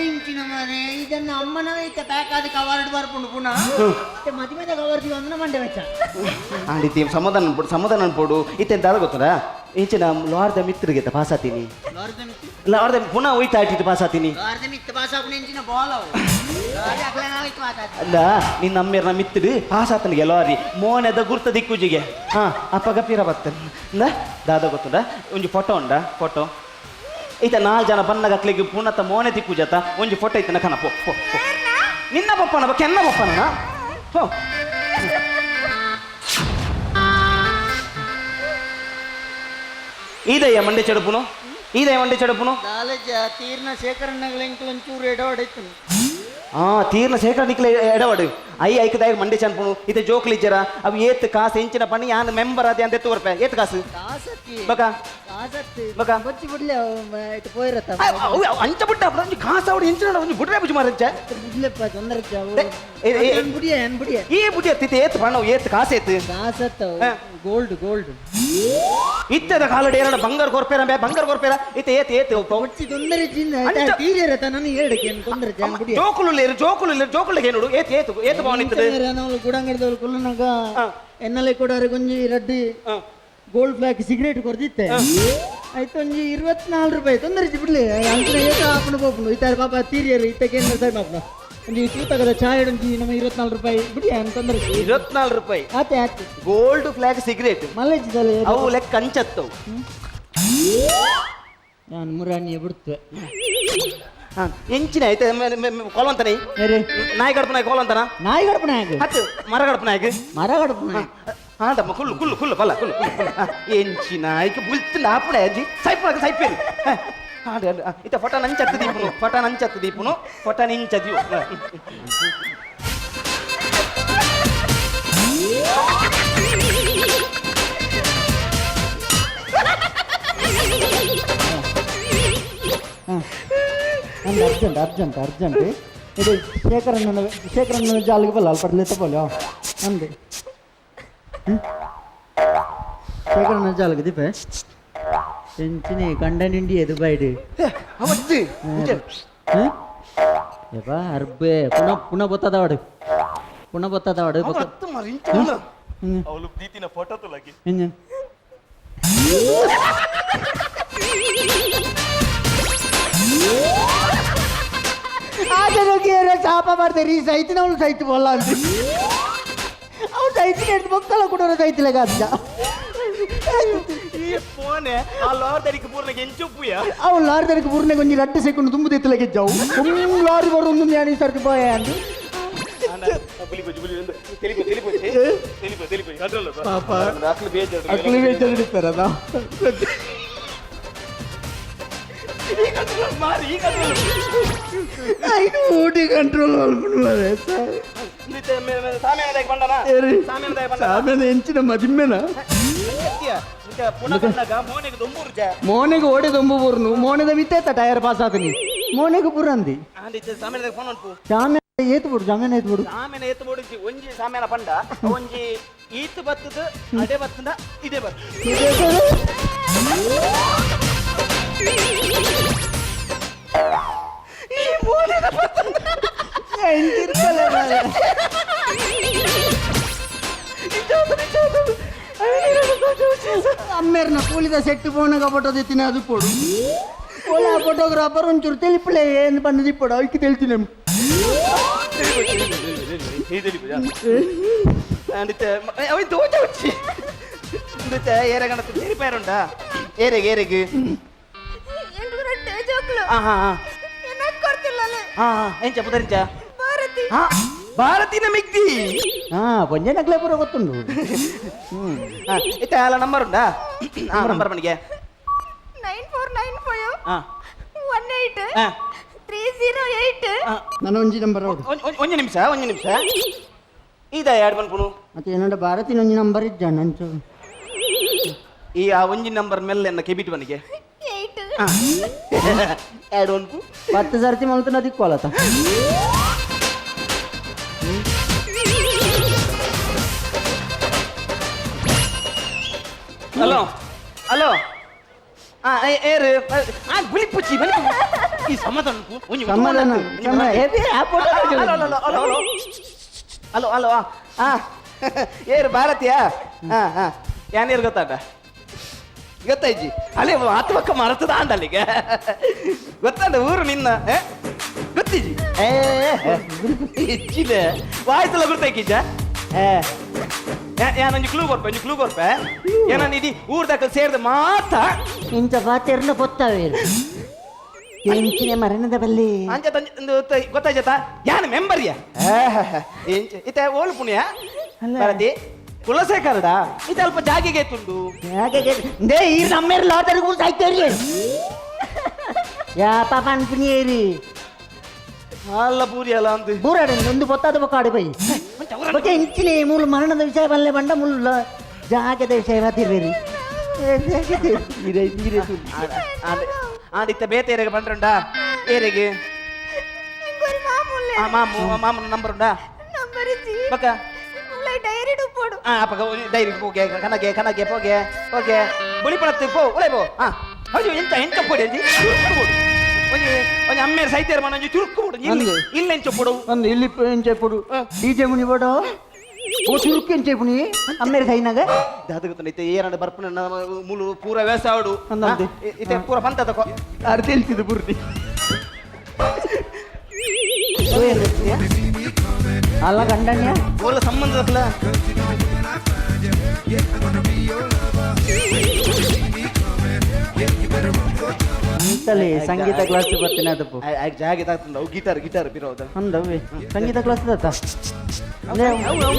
ಎಂಚಿನ ಮನೆ ಇದನ್ನ ಅಮ್ಮನವೇ ಇತ್ತ ಪ್ಯಾಕ್ ಆದ ಕವರ್ಡ್ ಬರ್ಪುಂಡು ಪುನಃ ಮದುವೆದ ಕವರ್ ಅಂದ್ರೆ ಮಂಡೆ ವೆಚ್ಚ ಆಂಡಿತಿ ಸಮಾಧಾನ ಅನ್ಪೋಡು ಸಮಾಧಾನ ಅನ್ಪೋಡು ಇತ್ತೆ ದಾದ ಗೊತ್ತದ ಇಂಚಿನ ಲಾರ್ದ ಮಿತ್ರಗೆ ಪಾಸಾತೀನಿ ಲಾರ್ದ ಪುನಃ ಹೋಯ್ತಾ ಆಟಿಟ್ಟು ಪಾಸಾತೀನಿ ಲಾರ್ದ ಮಿತ್ತ ಪಾಸ್ ಆಪುನ ಎಂಚಿನ ಬಾಲ್ ಅವು ಲಾರ್ದ ಅಕ್ಲ ನಾವ್ ಇತ್ತು ಮಾತಾಡ್ತ ಅಲ್ಲ ನಿನ್ನ ಅಮ್ಮೇರ್ನ ಮಿತ್ತಡು ಪಾಸಾತನಿಗೆ ಲಾರಿ ಮೋನೆದ ಗುರ್ತ ದಿಕ್ಕುಜಿಗೆ ಹಾ ಅಪ್ಪಗ ಪಿರ ಬತ್ತ ಇಂದ ದಾದ ಗೊತ್ತದ ಒಂಜಿ ಫೋಟೋ ಉಂಡ ಫೋಟೋ ಈತ ನಾಲ್ ಜನ ಬನ್ನಗ ಅಕ್ಲಿಗೆ ಪುನತ ಮೋನೆ ದಿಕ್ಕುಜತ ಒಂಜಿ ಫೋಟೋ ಐತನ ಕಣ ಪೋ ಪೋ ಪೋ. ನಿನ್ನ ಪಪ್ಪನ ಬಾ ಕೆನ್ನ ಪಪ್ಪನ ಪೋ ಈದಯ್ಯ ಮಂಡೆ ಚಡುಪುನು ಈದಯ್ಯ ಮಂಡೆ ಚಡುಪುನು ಕಾಲೇಜ ತೀರ್ನ ಶೇಖರಣಗಳ ಎಂಕುಲು ಒಂಚೂರು ಎಡವಡೈತು ಆ ತೀರ್ನ ಶೇಖರ ನಿಕ್ಲೆ ಎಡವಡು I ಐಕದಾಯ ಮಂಡೆ ಚನ್ಪುನು ಇತ್ತೆ ಜೋಕ್ಲಿಜ್ಜರ ಅವು ಏತ್ ಕಾಸು ಎಂಚಿನ ಪಣಿ ಯಾನ್ ಮೆಂಬರ್ ಅದೇ ಅಂತ ಎತ್ತು ಬರ್ಪೆ ಏತ್ ಕಾಸು ಕಾಸತ್ತಿ ಬಕ ಕಾಸತ್ತಿ ಬಕ. ಬೊಚ್ಚಿ ಬಿಡ್ಲೆ ಇಟ್ಟು ಪೋಯಿರತ್ತ ಅಂಚ ಬಿಟ್ಟ ಒಂಜಿ ಕಾಸು ಅವಡು ಎಂಚಿನ ಒಂಜಿ ಬುಡ್ರೆ ಬುಜಿ ಮಾರಂಚ ಬಿಡ್ಲೆಪ್ಪ ತೊಂದರೆ ಏ, ಏ, ಏ. ಬುಡಿಯ ಏನ್ ಬುಡಿಯ ಈ ಬುಡಿ ಅತ್ತಿತ್ತೆ ಏತ್ ಪಣ ಏತ್ ಕಾಸು ಏತ್ ಕಾಸತ್ತ ಹಾ. ಗೋಲ್ಡ್ ಗೋಲ್ಡ್ ಇತ್ತದ ಕಾಲಡಿ ಏನ ಬಂಗಾರ ಕೊರ್ಪೇರ ಬೇ ಬಂಗಾರ ಕೊರ್ಪೇರ ಇತ್ತೆ ಏತ್ ಏತ್ ಬೊಚ್ಚಿ ತೊಂದರೆ ಚಿನ್ನ ಅಂಚ- ತೀರ್ಯರತ್ತ ನಾನು ಹೇಳಕ್ಕೆ ಏನು ತೊಂದರೆ ಜಾನ್ ಬುಡಿಯ ಜೋಕುಲು ಲೇರು ಜೋಕುಲು ಲೇರು ಜೋಕುಲು ನೋಡು ಏತ್ ಏತ್ ಏತ್ ಭವನ ಇತ್ತದ ನಾವು ಗುಡಂಗಡದವ್ರು ಕುಲ್ಲನಾಗ ಹಾ. ಎನ್ನಲೆ ಕೊಡಾರೆ ಗೊಂಜಿ ರಡ್ಡಿ ಹಾ. ಗೋಲ್ಡ್ ಫ್ಲಾಕ್ ಸಿಗರೇಟ್ ಕೊರ್ದಿತ್ತೆ ಆಯ್ತು ಒಂಜಿ 24 ರೂಪಾಯಿ ತೊಂದರೆ ಬಿಡ್ಲಿ ಅಂಚಿನ ಏತ ಆಪಣ ಪೋಪುಂಡು ಇತ್ತಾರೆ ಪಾಪ ತೀರಿಯರು ಇತ್ತಕ್ಕೆ ಸರಿ ಪಾಪನ ಒಂಜಿ ತೂತಗದ ಚಾಯ್ ಒಂಜಿ ನಮ್ಮ 24 ರೂಪಾಯಿ ಬಿಡಿ ಅಂತ ತೊಂದರೆ 24 ರೂಪಾಯಿ ಆತೆ ಆತೆ ಗೋಲ್ಡ್ ಫ್ಲಾಗ್ ಸಿಗರೇಟ್ ಮಲ್ಲೇಜಿದಲ್ಲ ಅವು ಲೆಕ್ಕ ಅಂಚತ್ತವು ನಾನು ಮುರಾಣಿಯ ಬಿಡ್ತುವೆ ಹಾ, ಎಂಚಿನ ಐತೆ ಕೋಲಂತನೇ ಅರೆ ನಾಯಿ ಗಡಪ ನಾಯಿ ಕೋಲಂತನ ನಾಯಿ ಗಡಪನ ಯಾಕೆ ಹತ್ತು ಮರ ಗಡಪ ನಾಯ್ಗೆ ಮರ ಗಡಪನ ಹಾಂಡಮ್ಮ ಕುಲ್ಲು ಕುಲ್ಲು ಕುಲ್ಲು ಬಲ್ಲ ಕುಲ್ಲು ಕುಲ್ಲು ಕುಲ್ಲು ಎಂಚಿನ ಐಕೆ ಬುಲ್ತಿಂದ ಆಪುಣ ಅಜ್ಜಿ ಸೈಪು ಸೈಪೇನು ಹಾಂಡ ಇತ್ತ ಫೋಟೋ ನಂಚತ್ತು ದೀಪುನು ಫೋಟೋ ನಂಚತ್ತು ದೀಪುನು ಫೋಟೋ ನಿಂಚದಿಯು ಒಂದು ಅರ್ಜೆಂಟ್ ಅರ್ಜೆಂಟ್ ಅರ್ಜೆಂಟ್ ಇದು ಶೇಖರಣ್ಣನ ಶೇಖರಣ್ಣನ ಜಾಲಿಗೆ ಬಲ್ಲ ಅಲ್ಪ ತಗೊಳ್ಳಿ ಅಂದೆ ಶೇಖರಣ್ಣನ ಜಾಲಿಗೆ ದೀಪ ಎಂಚಿನಿ ಕಂಡನ್ ಇಂಡಿಯಾ ದುಬೈಡ್ ಅವತ್ತು ಯಪ್ಪ ಅರ್ಬೆ ಪುನಃ ಪುನಃ ಬತ್ತದವಾಡು ಪುನಃ ಬತ್ತದವಾಡು ಅವತ್ತು ಮರಿಂಚ ಅವಳು ಪ್ರೀತಿನ ಫೋಟೋ ತುಲಗಿ ಶಾಪ ಮಾಡ್ತಾರೆ ಈ ಸೈತಿನ ಅವಳು ಸೈತಿ ಬಲ್ಲ ಅಂತ ಅವ್ಳು ಸೈತಿನ ಹಿಡ್ದು ಮಕ್ಕಳ ಕೂಡ ಸೈತಿಲ್ಲ ಅಜ್ಜ ಈ ಫೋನೆ ಆ ಲಾರ್ದರಿಗೆ ಪೂರ್ಣಗೆ ಎಂಚುಪ್ಪುಯ ಅವು ಲಾರಿ ತನಕ ಪೂರ್ಣಗೆ ಒಂಜಿ ರಡ್ಡು ಸೆಕೆಂಡ್ ತುಂಬು ತೆತ್ತಲಗೆ ಜಾವು ಲಾರಿ ಬರೋದು ಒಂದು ಜ್ಞಾನಿ ಸರ್ತಿ ಬಾಯ ಅಂತ ಅಂಡ ಪಾಪ ಅಕ್ಲು ಬೇಜಾರು. ಐದು ಊಟಿ ಕಂಟ್ರೋಲ್ ಸಾಮೇನ ಎಂಚಿನ ಮದಿಮ್ಮೆನ ಮೋನೆಗೆ ಓಡಿ ದೊಂಬು ಬೂರ್ನು ಮೋನೆದ ಮಿತ್ತೇತ ಟೈರ್ ಪಾಸ್ ಆತನಿ ಮೋನೆಗೆ ಬುರಂದಿ ಸಾಮೆ ಏತು ಬಿಡು, ಜಾಮೇನ ಏತು ಬಿಡು. ಸಾಮೇನ ಏತು ಬಿಡು. ಒಂಜಿ ಸಾಮೇನ ಪಂಡ ಒಂಜಿ ಈತ್ ಬತ್ತದ ಅಡೆ ಬತ್ತದ ಇದೇ ಬತ್ತದ. ಅಮ್ಮೇರ್ನ ಕೂಲಿದ ಸೆಟ್ಟು ಫೋನಾಗ ಫೋಟೋ ತೆತ್ತಿನ ಅದು ಕೊಡು. ಓಲಾ ಫೋಟೋಗ್ರಾಫರ್ ಒಂಚೂರು ತಿಳಿಪಲೆ ಏನು ಬಂದು ದಿಪ್ಪಡು ಅವಕ್ಕೆ ತಿಳಿತೀನಿ. ಅವನ್ ತೋಚ వచ్చి ಏರೆಗಣ ತೆರಿಪೇರುಂಡ ಏರೆಗೆ ಏರೆಗೆ. ಎಂಟು ಜೋಕ್ಲು ಹಾ ಹಾ ಏನಾಗ್ ಕೊಡ್ತಿಲ್ಲಲೆ. ಹಾ ಹಾ ಎಂಚ ಪುದರಿಂಚ? ಭಾರತಿ. ಹಾ, ಭಾರತಿನ ಮಿಗ್ದಿ. ಹಾ, ಪೊಂಜೆ ನಕ್ಲೆ ಪೂರ ಗೊತ್ತುಂಡು. ಇತ್ತ ಅಲ್ಲ ನಂಬರ್ ಉಂಡಾ? ಹಾ, ನಂಬರ್ ಮನಿಗೆ. 9495 ಹಾ. 18 ಹಾ. 308. ನನ್ನ ಒಂಜಿ ನಂಬರ್ ಹೌದು. ಒಂಜಿ ನಿಮಿಷ, ಒಂಜಿ ನಿಮಿಷ. ಇದ ಎರಡು ಪನ್ಪುನು. ಮತ್ತೆ ಏನಂಡ ಭಾರತಿನ ಒಂಜಿ ನಂಬರ್ ಇಜ್ಜ ನಂಚು. ಈ ಆ ಒಂಜಿ ನಂಬರ್ ಮೆಲ್ಲ ಎನ್ನ ಕೆಬಿಟ್ ಮನಿಗೆ. 8. ಎರಡು ಒನ್ಪು. 10 ಸರ್ತಿ ಮಲ್ತನ ದಿಕ್ಕೋಲತ. ಹಲೋ ಹಲೋ, ಆ ಏರು ಆ ಗುಳಿಪುಚ್ಚಿ ಬನ್ನಿ. ಈ ಸಮಾಧಾನ ಒಂಜಿ. ಸಮಾಧಾನ ಸಮಾಧಾನ. ಏ, ಬಿ, ಆ photo. Hello hello hello hello hello, ಆ ಏರು ಭಾರತೀಯ. ಹಾ ಹಾ, ಯಾನೇರು ಗೊತ್ತಾಟ ಗೊತ್ತಾಯ್ಜಿ ಅಲ್ಲೇ ಆತ್ಮಕ್ಕ ಮರತದ ಆಂಡಲ್ಲಿಗೆ ಗೊತ್ತಂಡ ಊರು ನಿನ್ನ ಗೊತ್ತಿಜಿ ಏ ಹೆಚ್ಚಿದೆ ವಾಯ್ತಲ್ಲ ಗುರ್ತಾಕಿಜ್ಜ. ಯಾನೊಂಜಿ ಕ್ಲೂ ಕೊರ್ಪೆ, ಒಂಜಿ ಕ್ಲೂ ಕೊರ್ಪೆ. ಏನನ್ನ ಇಡೀ ಊರ್ ದಾಖಲು ಸೇರಿದ ಮಾತ. ಇಂಚ ಪಾತೆರ್ನ ಪೊತ್ತವೇರು ಎಂಚಿನ ಮರಣದ ಬಲ್ಲಿ. ಅಂಚ ಗೊತ್ತಾಯ್ತ ಯಾನ ಮೆಂಬರ್ಯ ಇತ್ತೆ ಓಲು ಪುಣ್ಯ. ಅಲ್ಲ. ಭಾರತಿ ಕುಲಶೇಖರಡ ಇತ್ತೆ ಅಲ್ಪ ಜಾಗೆಗೆ ತುಂಡು. They ಈ ನಮ್ಮೇರು ಲಾಟರಿ ಕೂಡ ಸಾಯ್ತೇರಿ ಯಾ ಪಾಪ ಅನ್ಪುನಿಯೇರಿ. ಅಲ್ಲ ಪೂರಿ ಅಲ್ಲ ಅಂತ. ಬೂರಾಡ ಒಂದು ಪೊತ್ತಾದ ಬೊಕ್ಕಾಡು ಬೈ ಬೊಕ್ಕೆ ಇಂಚಿನ ಮೂಲು ಮರಣದ ವಿಷಯ ಬಲ್ಲೆ ಬಂಡ ಮುಳ್ಳು ಜಾಗದ ವಿಷಯ ಬಾತಿರ್ಬೇರಿ. ಆಂಡ್ ಇತ್ತೆ ಬೇತೆ ಏರೆಗೆ ಬಂದ್ರುಂಡ ಏರೆಗೆ? ఇంకొరి మామూలు. ಆ ಮಾಮು, ಮಾಮನ ನಂಬರ್ ಉಂಡಾ? ನಂಬರ್ ಇಜ್ಜಿ. ಬೊಕ್ಕ? ಡೈರಿ ಪೋಡು. ಆ ಅಪ್ಪಗ ಡೈರಿ ಪೋಗೆ ಕನಗೆ ಕನಗೆ ಪೋಗೆ ಪೋಗೆ ಬುಳಿಪಣತ್ತು ಪೋ ಉಳೆ ಪೋ. ಆ ಹೌದು, ಎಂತ ಎಂತ ಪೋಡಿ ಅಂಜಿ ಚುರುಕು ಪೋಡು. ಒಂಜಿ ಒಂಜಿ ಅಮ್ಮೇರ್ ಸೈತೇರ್ ಮನ ಒಂಜಿ ಚುರುಕು ಪೋಡು ಇಲ್ಲಿ. ಅಂದು. ಇಲ್ಲ ಎಂಚ ಪೋಡು. ಒಂದು ಇಲ್ಲಿ ಎಂಚೆ ಪೊಡು ಡಿಜೆ ಮುನಿ ಪೋಡು ಓ ಚುರುಕು ಎಂಚೆ ಪುನಿ ಅಮ್ಮೇರು ಸೈನಾಗ. ದಾದ ಗೊತ್ತುಂಡ ಇತ್ತೆ ಏರಂಡ ಬರ್ಪುನ ಮುಲು ಪೂರ ವ್ಯಾಸ ಆಡು. ಅಂದಂತೆ. ಇತ್ತೆ ಪೂರ ಪಂತದ ಅರ್ಧ ತಿಳಿಸಿದ್ದು ಪೂರ್ತಿ ಅಲ್ಲ ಗಂಡನ್ಯ. ಓಲ ಸಂಬಂಧದಲ್ಲ. ಅಂತಲೇ ಸಂಗೀತ ಕ್ಲಾಸ್ ಬರ್ತೀನಿ ಅದಪ್ಪು. ಜಾಗೆ ತಾಗ್ತುಂಡ ಅವು ಗಿಟಾರ್ ಗಿಟಾರ್ ಬಿರೋದ. ಅಂದವೇ ಸಂಗೀತ ಕ್ಲಾಸ್ ದತ್ತ.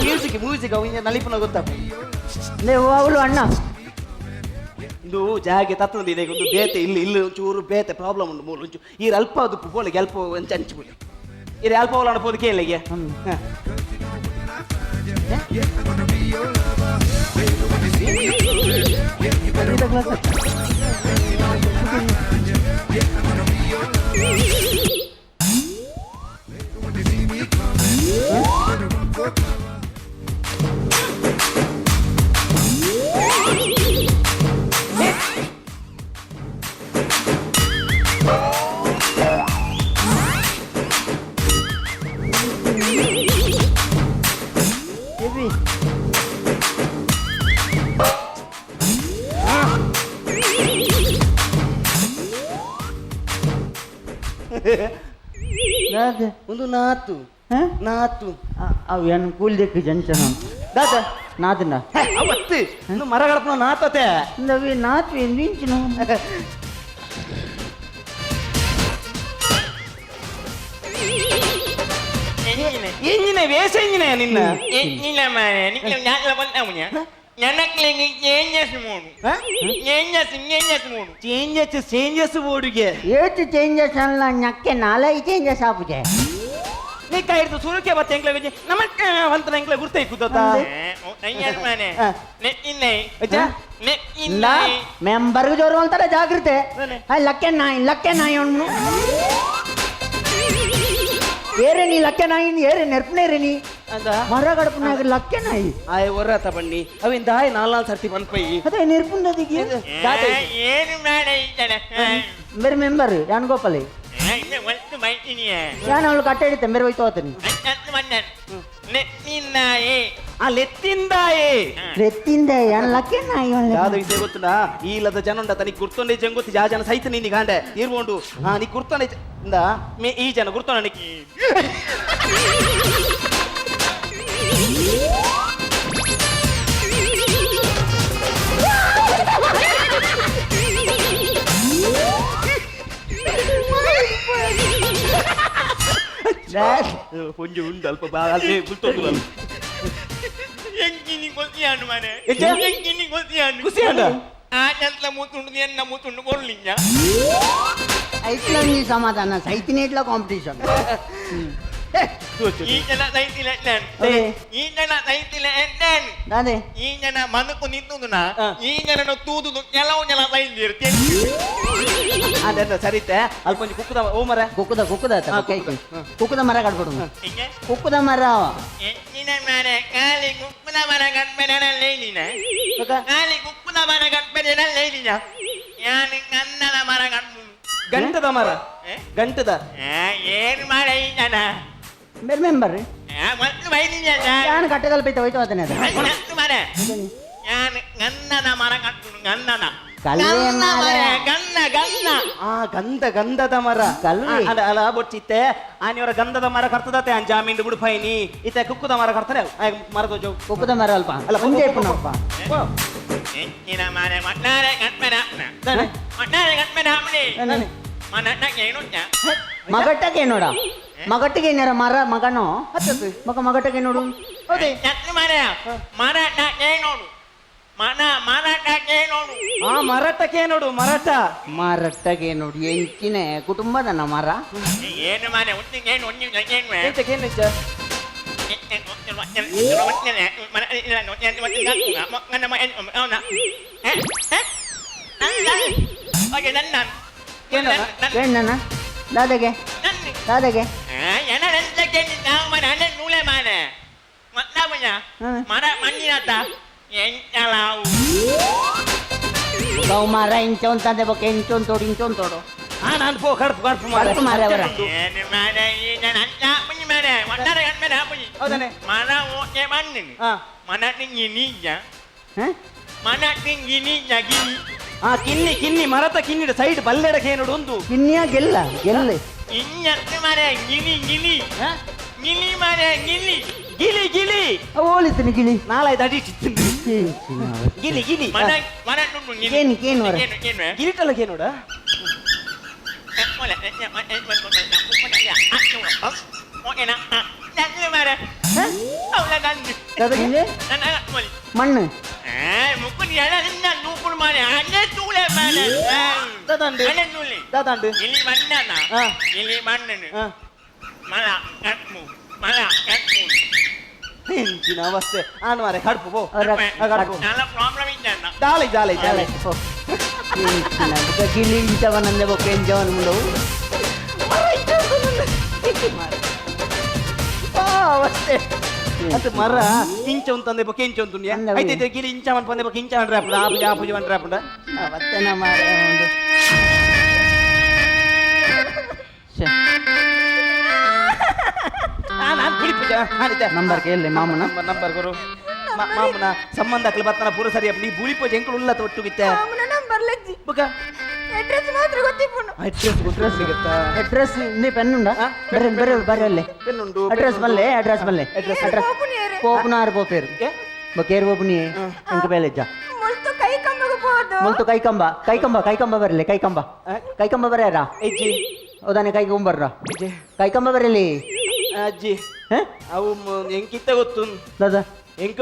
ಮ್ಯೂಸಿಕ್ ಮ್ಯೂಸಿಕ್ ಅವು ನಲಿಪುನ ಗೊತ್ತಾಪ. ಲೇ ಅವಳು ಅಣ್ಣ. ಇದು ಜಾಗೆ ತತ್ತಂದು ಇದೆ ಒಂದು ಬೇತೆ ಇಲ್ಲಿ ಇಲ್ಲಿ ಒಂಚೂರು ಬೇತೆ ಪ್ರಾಬ್ಲಮ್ ಉಂಟು ಮೂಲು ಒಂಚು ಈ ಅಲ್ಪ ಅದು ಪೋಲಿಗೆ ಅಲ್ಪ ಒಂಚು ಅಂಚು ಪೋಲಿ ಈ ಅಲ್ಪ ಓಲಾಣ ಪೋದು ಕೇಳಿಗೆ. ಹ್ಮ್. ಸಂಗೀತ ಕ್ಲಾಸ್. ಎಬಿ. ದಾದ? ಒಂದು ನಾತು. ಹ? ನಾತು. ಅವು ಏನು ಕೂಲಿ ದೆಕ್ಕು ಜಂಚನ. ದಾದ? ನಾದಿನ. ಅವತ್ತು ಇನ್ನು ಮರಗಳಪ್ಪನ ನಾತತೆ. ನವಿ ನಾತ್ವಿ ನಿಂಚಿನ. ಎಂಜಿನ ವೇಷ ಎಂಜಿನ ನಿನ್ನ ಎಂಜಿನ ಮಾರೆ ನಿನ್ನ ಯಾಕಲ ಬಂದವನ ನನಕ್ಲೆಗೆ ಚೇಂಜಸ್ ಮೂಡು ಚೇಂಜಸ್ ಚೇಂಜಸ್ ಮೂಡು ಚೇಂಜಸ್ ಚೇಂಜಸ್ ಬೋರ್ಡ್ಗೆ ಏಟು ಚೇಂಜಸ್ ಅಲ್ಲ ನಕ್ಕೆ ನಾಲೈ ಚೇಂಜಸ್ ಆಪುಜೆ ನೀ ಕೈ ಹಿಡಿದು ಸುರುಕೆ ಬತ್ತೆ ಎಂಕ್ಲೆ ನಮಕ್ ಅಂತ ಎಂಕ್ಲೆ ಗುರ್ತ ಇಕ್ಕುತ್ತ ಮೆಂಬರ್ಗೆ ಜೋರು ಅಂತಾರೆ ಜಾಗೃತೆ ಲಕ್ಕೆ ನಾಯಿ ಲಕ್ಕೆ ನಾಯಿ ಅವನು ಏರೆ ನೀ ಲಕ್ಕೆ ನಾಯಿ ಏರೆ ನೆರ್ಪನೇರೆ ನೀ ಮರ ಗಡಪನಾಗ ಲಕ್ಕೆ ನಾಯಿ ಆಯ್ ಒರ್ರಾತ ಬಣ್ಣಿ ಅವಿಂದ ಆಯ್ ನಾಲ್ ಸರ್ತಿ ಬಂದ್ಪೈ ಅದೇ ನೆರ್ಪುಂದದಿಗೆ ಏನು ಮಾಡ ಬೇರೆ ಮೆಂಬರ್ ಯಾನ್ ಗೋಪಾಲಿ ಯಾನ್ ಅವಳು ಕಟ್ಟೆ ಹಿಡಿತೆ ಬೇರೆ ಹೋಯ್ತು ಹೋಗ್ತೀನಿ ಆ ಲೆತ್ತಿಂದಾಯೇ ಲೆತ್ತಿಂದ ಯಾನ್ ಲಕ್ಕೆ ನಾಯಿ ಯಾವ್ದು ವಿಷಯ ಗೊತ್ತುಂಡಾ ಈ ಇಲ್ಲದ ಜನ ಉಂಡ ತನಿಗೆ ಗುರ್ತೊಂಡೆ ಜಂಗ್ ಗೊತ್ತು ಯಾ ಜನ ಸಹಿತ ನೀನು ಗಾಂಡೆ ಇರ್ಬೋಂಡು ಹಾ ನೀ ಗುರ್ತೊಂಡೆ ಇಂದ ಮೇ ಈ ಜನ ಗುರ್ತೊಂಡ ನಿಕ್ಕಿ ಒಂಜಿ ಉಂಡು ಅಲ್ಪ ಗುರ್ತೊಂದು ಎಂಕಿನಿ ಕೊಸಿಯಾನು ಮನೆ ಎಂಕಿನಿ ಕೊಸಿಯಾನು ಖುಷಿಯಾಂಡ ಆ ಚಂತ ಮೂತುಂಡು ಎನ್ನ ಮೂತುಂಡು ಕೊರ್ಲಿಂಜ ಐಟ್ಲ ನೀ ಸಮಾಧಾನ ಸೈತಿನ ಇಟ್ಲ ಕಾಂಪಿಟಿಷನ್ ಈ ಜನ ಸೈತಿಲ ಈ ಜನ ಸೈತಿಲ ಎದ್ದಾನು ಅದೇ ಈ ಜನ ಮನಕು ನಿಂತುನ ಈ ಜನನ ತೂದುದು ಕೆಲವು ಜನ ಸೈತಿರ್ತೀನಿ ಅದೇ ಸರಿತೆ ಅಲ್ಪ ಒಂಜಿ ಕುಕ್ಕುದ ಓ ಮರ ಕುಕ್ಕುದ ಕುಕ್ಕುದ ಕುಕ್ಕುದ ಮರ ಕಟ್ಬಿಡು ಕುಕ್ಕುದ ಮರ ಎಂಚಿನ ಮರ ಕಾಲಿ ಕುಕ್ಕುದ ಮರ ಕಟ್ಪೆಡಲೇನಿನ ಕಾಲಿ ಕುಕ್ಕುದ ಮರ ಕಟ್ಪೆಡಲೇನಿನ ಯಾನು ಕನ್ನಡ ಮರ ಕಟ್ಪು ಗಂಟದ ಮರ ಗಂಟದ ಏನು ಮಾಡ ಈ ಜನ ಬೇರೆ ಮೆಂಬರ್ ಯಾನು ಕಟ್ಟೆದಲ್ಪ ಐತೆ ಹೋಯ್ತು ಅದನ್ನೇ ಮರ ಯಾನು ಗಂಧದ ಮರ ಕಟ್ಟು ಗಂಧದ ಗಂಧ ಗಂಧ ಆ ಗಂಧ ಗಂಧದ ಮರ ಅಲ್ಲ ಅಲ್ಲ ಬೊಚ್ಚಿತ್ತೆ ಆನಿಯವರ ಗಂಧದ ಮರ ಕರ್ತದತೆ ಆ ಜಾಮೀನು ಬಿಡುಪೈನಿ ಇತ್ತೆ ಕುಕ್ಕುದ ಮರ ಕರ್ತಾರೆ ಮರ ತೋಜು ಕುಕ್ಕುದ ಮರ ಅಲ್ಪ ಅಲ್ಲ ಒಂದೇ ಪುನಪ್ಪ ಎಂಚಿನ ಮರ ಮಟ್ಟಾರೆ ಕಟ್ಪೆಡ ಮಟ್ಟಾರೆ ಕಟ್ಪೆಡ ಮಗಟ್ಟಕ್ಕೆ ನೋಡ ಮಗಟ್ಟಿಗೆ ಏನಾರ ಮರ ಮಗನೋ ಮಗ ಮಗಟ್ಟಕ್ಕೆ ನೋಡು ಮರಟಕ್ಕೆ ನೋಡು ಮರಟ ಮರಟಕ್ಕೆ ನೋಡು ಎಂಚಿನ ಕುಟುಂಬದ ಮರ ಏನು ಮಾರೆ ನನ್ನ ದಾದಾಗೆ ದಾದಾಗೆ ಮರ ಇಂಚೊಂತಂದೆ ಬೊಕ್ಕ ಇಂಚೊಂತೋಡು ಇಂಚೊಂತೋಡು ನಾನು ಪೋ ಕಡ್ಪು ಕಡ್ಪು ಕಡ್ಪು ಮಾರ ಅವರ ಹೌದಾನೆ ಮರ ಓಕೆ ಬನ್ನಿ ಮನ ಗಿನಿ ಮನ ಗಿನಿ ಗಿನಿ ಆ ಕಿನ್ನಿ ಕಿನ್ನಿ ಮರತ ಕಿನ್ನಿ ಸೈಡ್ ಬಲ್ಲೆಡಕ್ಕೆ ನೋಡು ಒಂದು ಕಿನ್ನಿಯ ಗೆಲ್ಲ ಗೆಲ್ಲೆ ಇನ್ನತ್ತು ಮರ ಗಿನಿ ಗಿನಿ ಗಿಲಿ ಮರ ಗಿಲಿ ಗಿಲಿ ಗಿಲಿ ಓಲಿತೀನಿ ಗಿಲಿ ನಾಲ್ಕೈದು ಅಡಿ ಚಿತ್ತಿಂದು ಗಿಲಿ ಗಿಲಿ ಮನ ಮನ ಏನು ಏನು ಮರ ಗಿಲಿಟಲ್ಲ ನೋಡ ಮಣ್ಣು ಎಂಚಿನ ಅವಸ್ಥೆ ಆನು ಮಾರೆ ಕಡ್ಪು ಪೋ ಕಡ್ಪು ದಾಳೆ ದಾಳೆ ದಾಳೆ ಗಿಲಿ ಇಂಚವನಂದೆ ಬೊಕ್ಕ ಎಂಚವನ ಮುಂಡವು ಅವಸ್ಥೆ ಅದು ಮರ ಇಂಚ ಅಂತಂದೆ ಬೊಕ್ಕ ಇಂಚ ಉಂಟು ಐತೆ ಗಿಲಿ ಇಂಚ ಪಂದೆ ಬೊಕ್ಕ ಇಂಚ ಅಂದ್ರೆ ಆಪುಂಡ ಆಪುಜ ಆಪುಜ ಅಂದ್ರೆ ಆಪುಂಡ ಅವತ್ತೇನ ಮಾರ ಒಂದು ನಾನು ಕುಳಿಪುಜ ನಂಬರ್ ಕೇಳಿ ಮಾಮನ ನಂಬರ್ ಗುರು ಮಾಮನ ಸಂಬಂಧ ಅಕ್ಲು ಬರ್ತನ ಪೂರ ಸರಿ ಅಪ್ಪ ನೀ ಬುಳಿಪುಜ ಎಂಕುಲು ಉಲ್ಲ ತೊಟ್ಟುಗಿತ್ತೆ ಮಾಮನ ನಂಬರ್ ಲಜ್ಜಿ ಬುಕ ಅಡ್ರೆಸ್ ಮಾತ್ರ ಗೊತ್ತಿಪ್ಪುನು ಅಡ್ರೆಸ್ ಗೊತ್ತಿಲ್ಲ ಅಡ್ರೆಸ್ ನೀ ಪೆನ್ ಉಂಡಾ ಬರ್ರೆ ಬರ್ರೆ ಬರ್ರೆ ಅಲ್ಲೇ ಪೆನ್ ಉಂಡು ಅಡ್ರೆಸ್ ಬಲ್ಲೆ ಅಡ್ರೆಸ್ ಬಲ್ಲೆ ಅಡ್ರೆಸ್ ಅಡ್ರೆಸ್ ಪೋಪುನಾರ್ ಪೋಪೇರು ಬಕೇರ್ ಪೋಪುನಿ ಎಂಕ ಬೇಲೆಜ್ಜ ಮುಲ್ತು ಕೈ ಕಂಬಗೆ ಪೋದು ಮುಲ್ತು ಕೈ ಕಂಬ ಕೈ ಕಂಬ ಕೈ ಕಂಬ ಬರಲಿ ಕೈ ಕಂಬ ಕೈ ಕಂಬ ಬರ್ಯಾರ ಎಜ್ಜಿ ಹೌದಾನೆ ಕೈ ಕಂಬರ್ರ ಕೈ ಕಂಬ ಬರಲಿ ಅಜ್ಜಿ ಅವು ಎಂಕಿತ್ತ ಗೊತ್ತು ದಾದಾ ಎಂಕ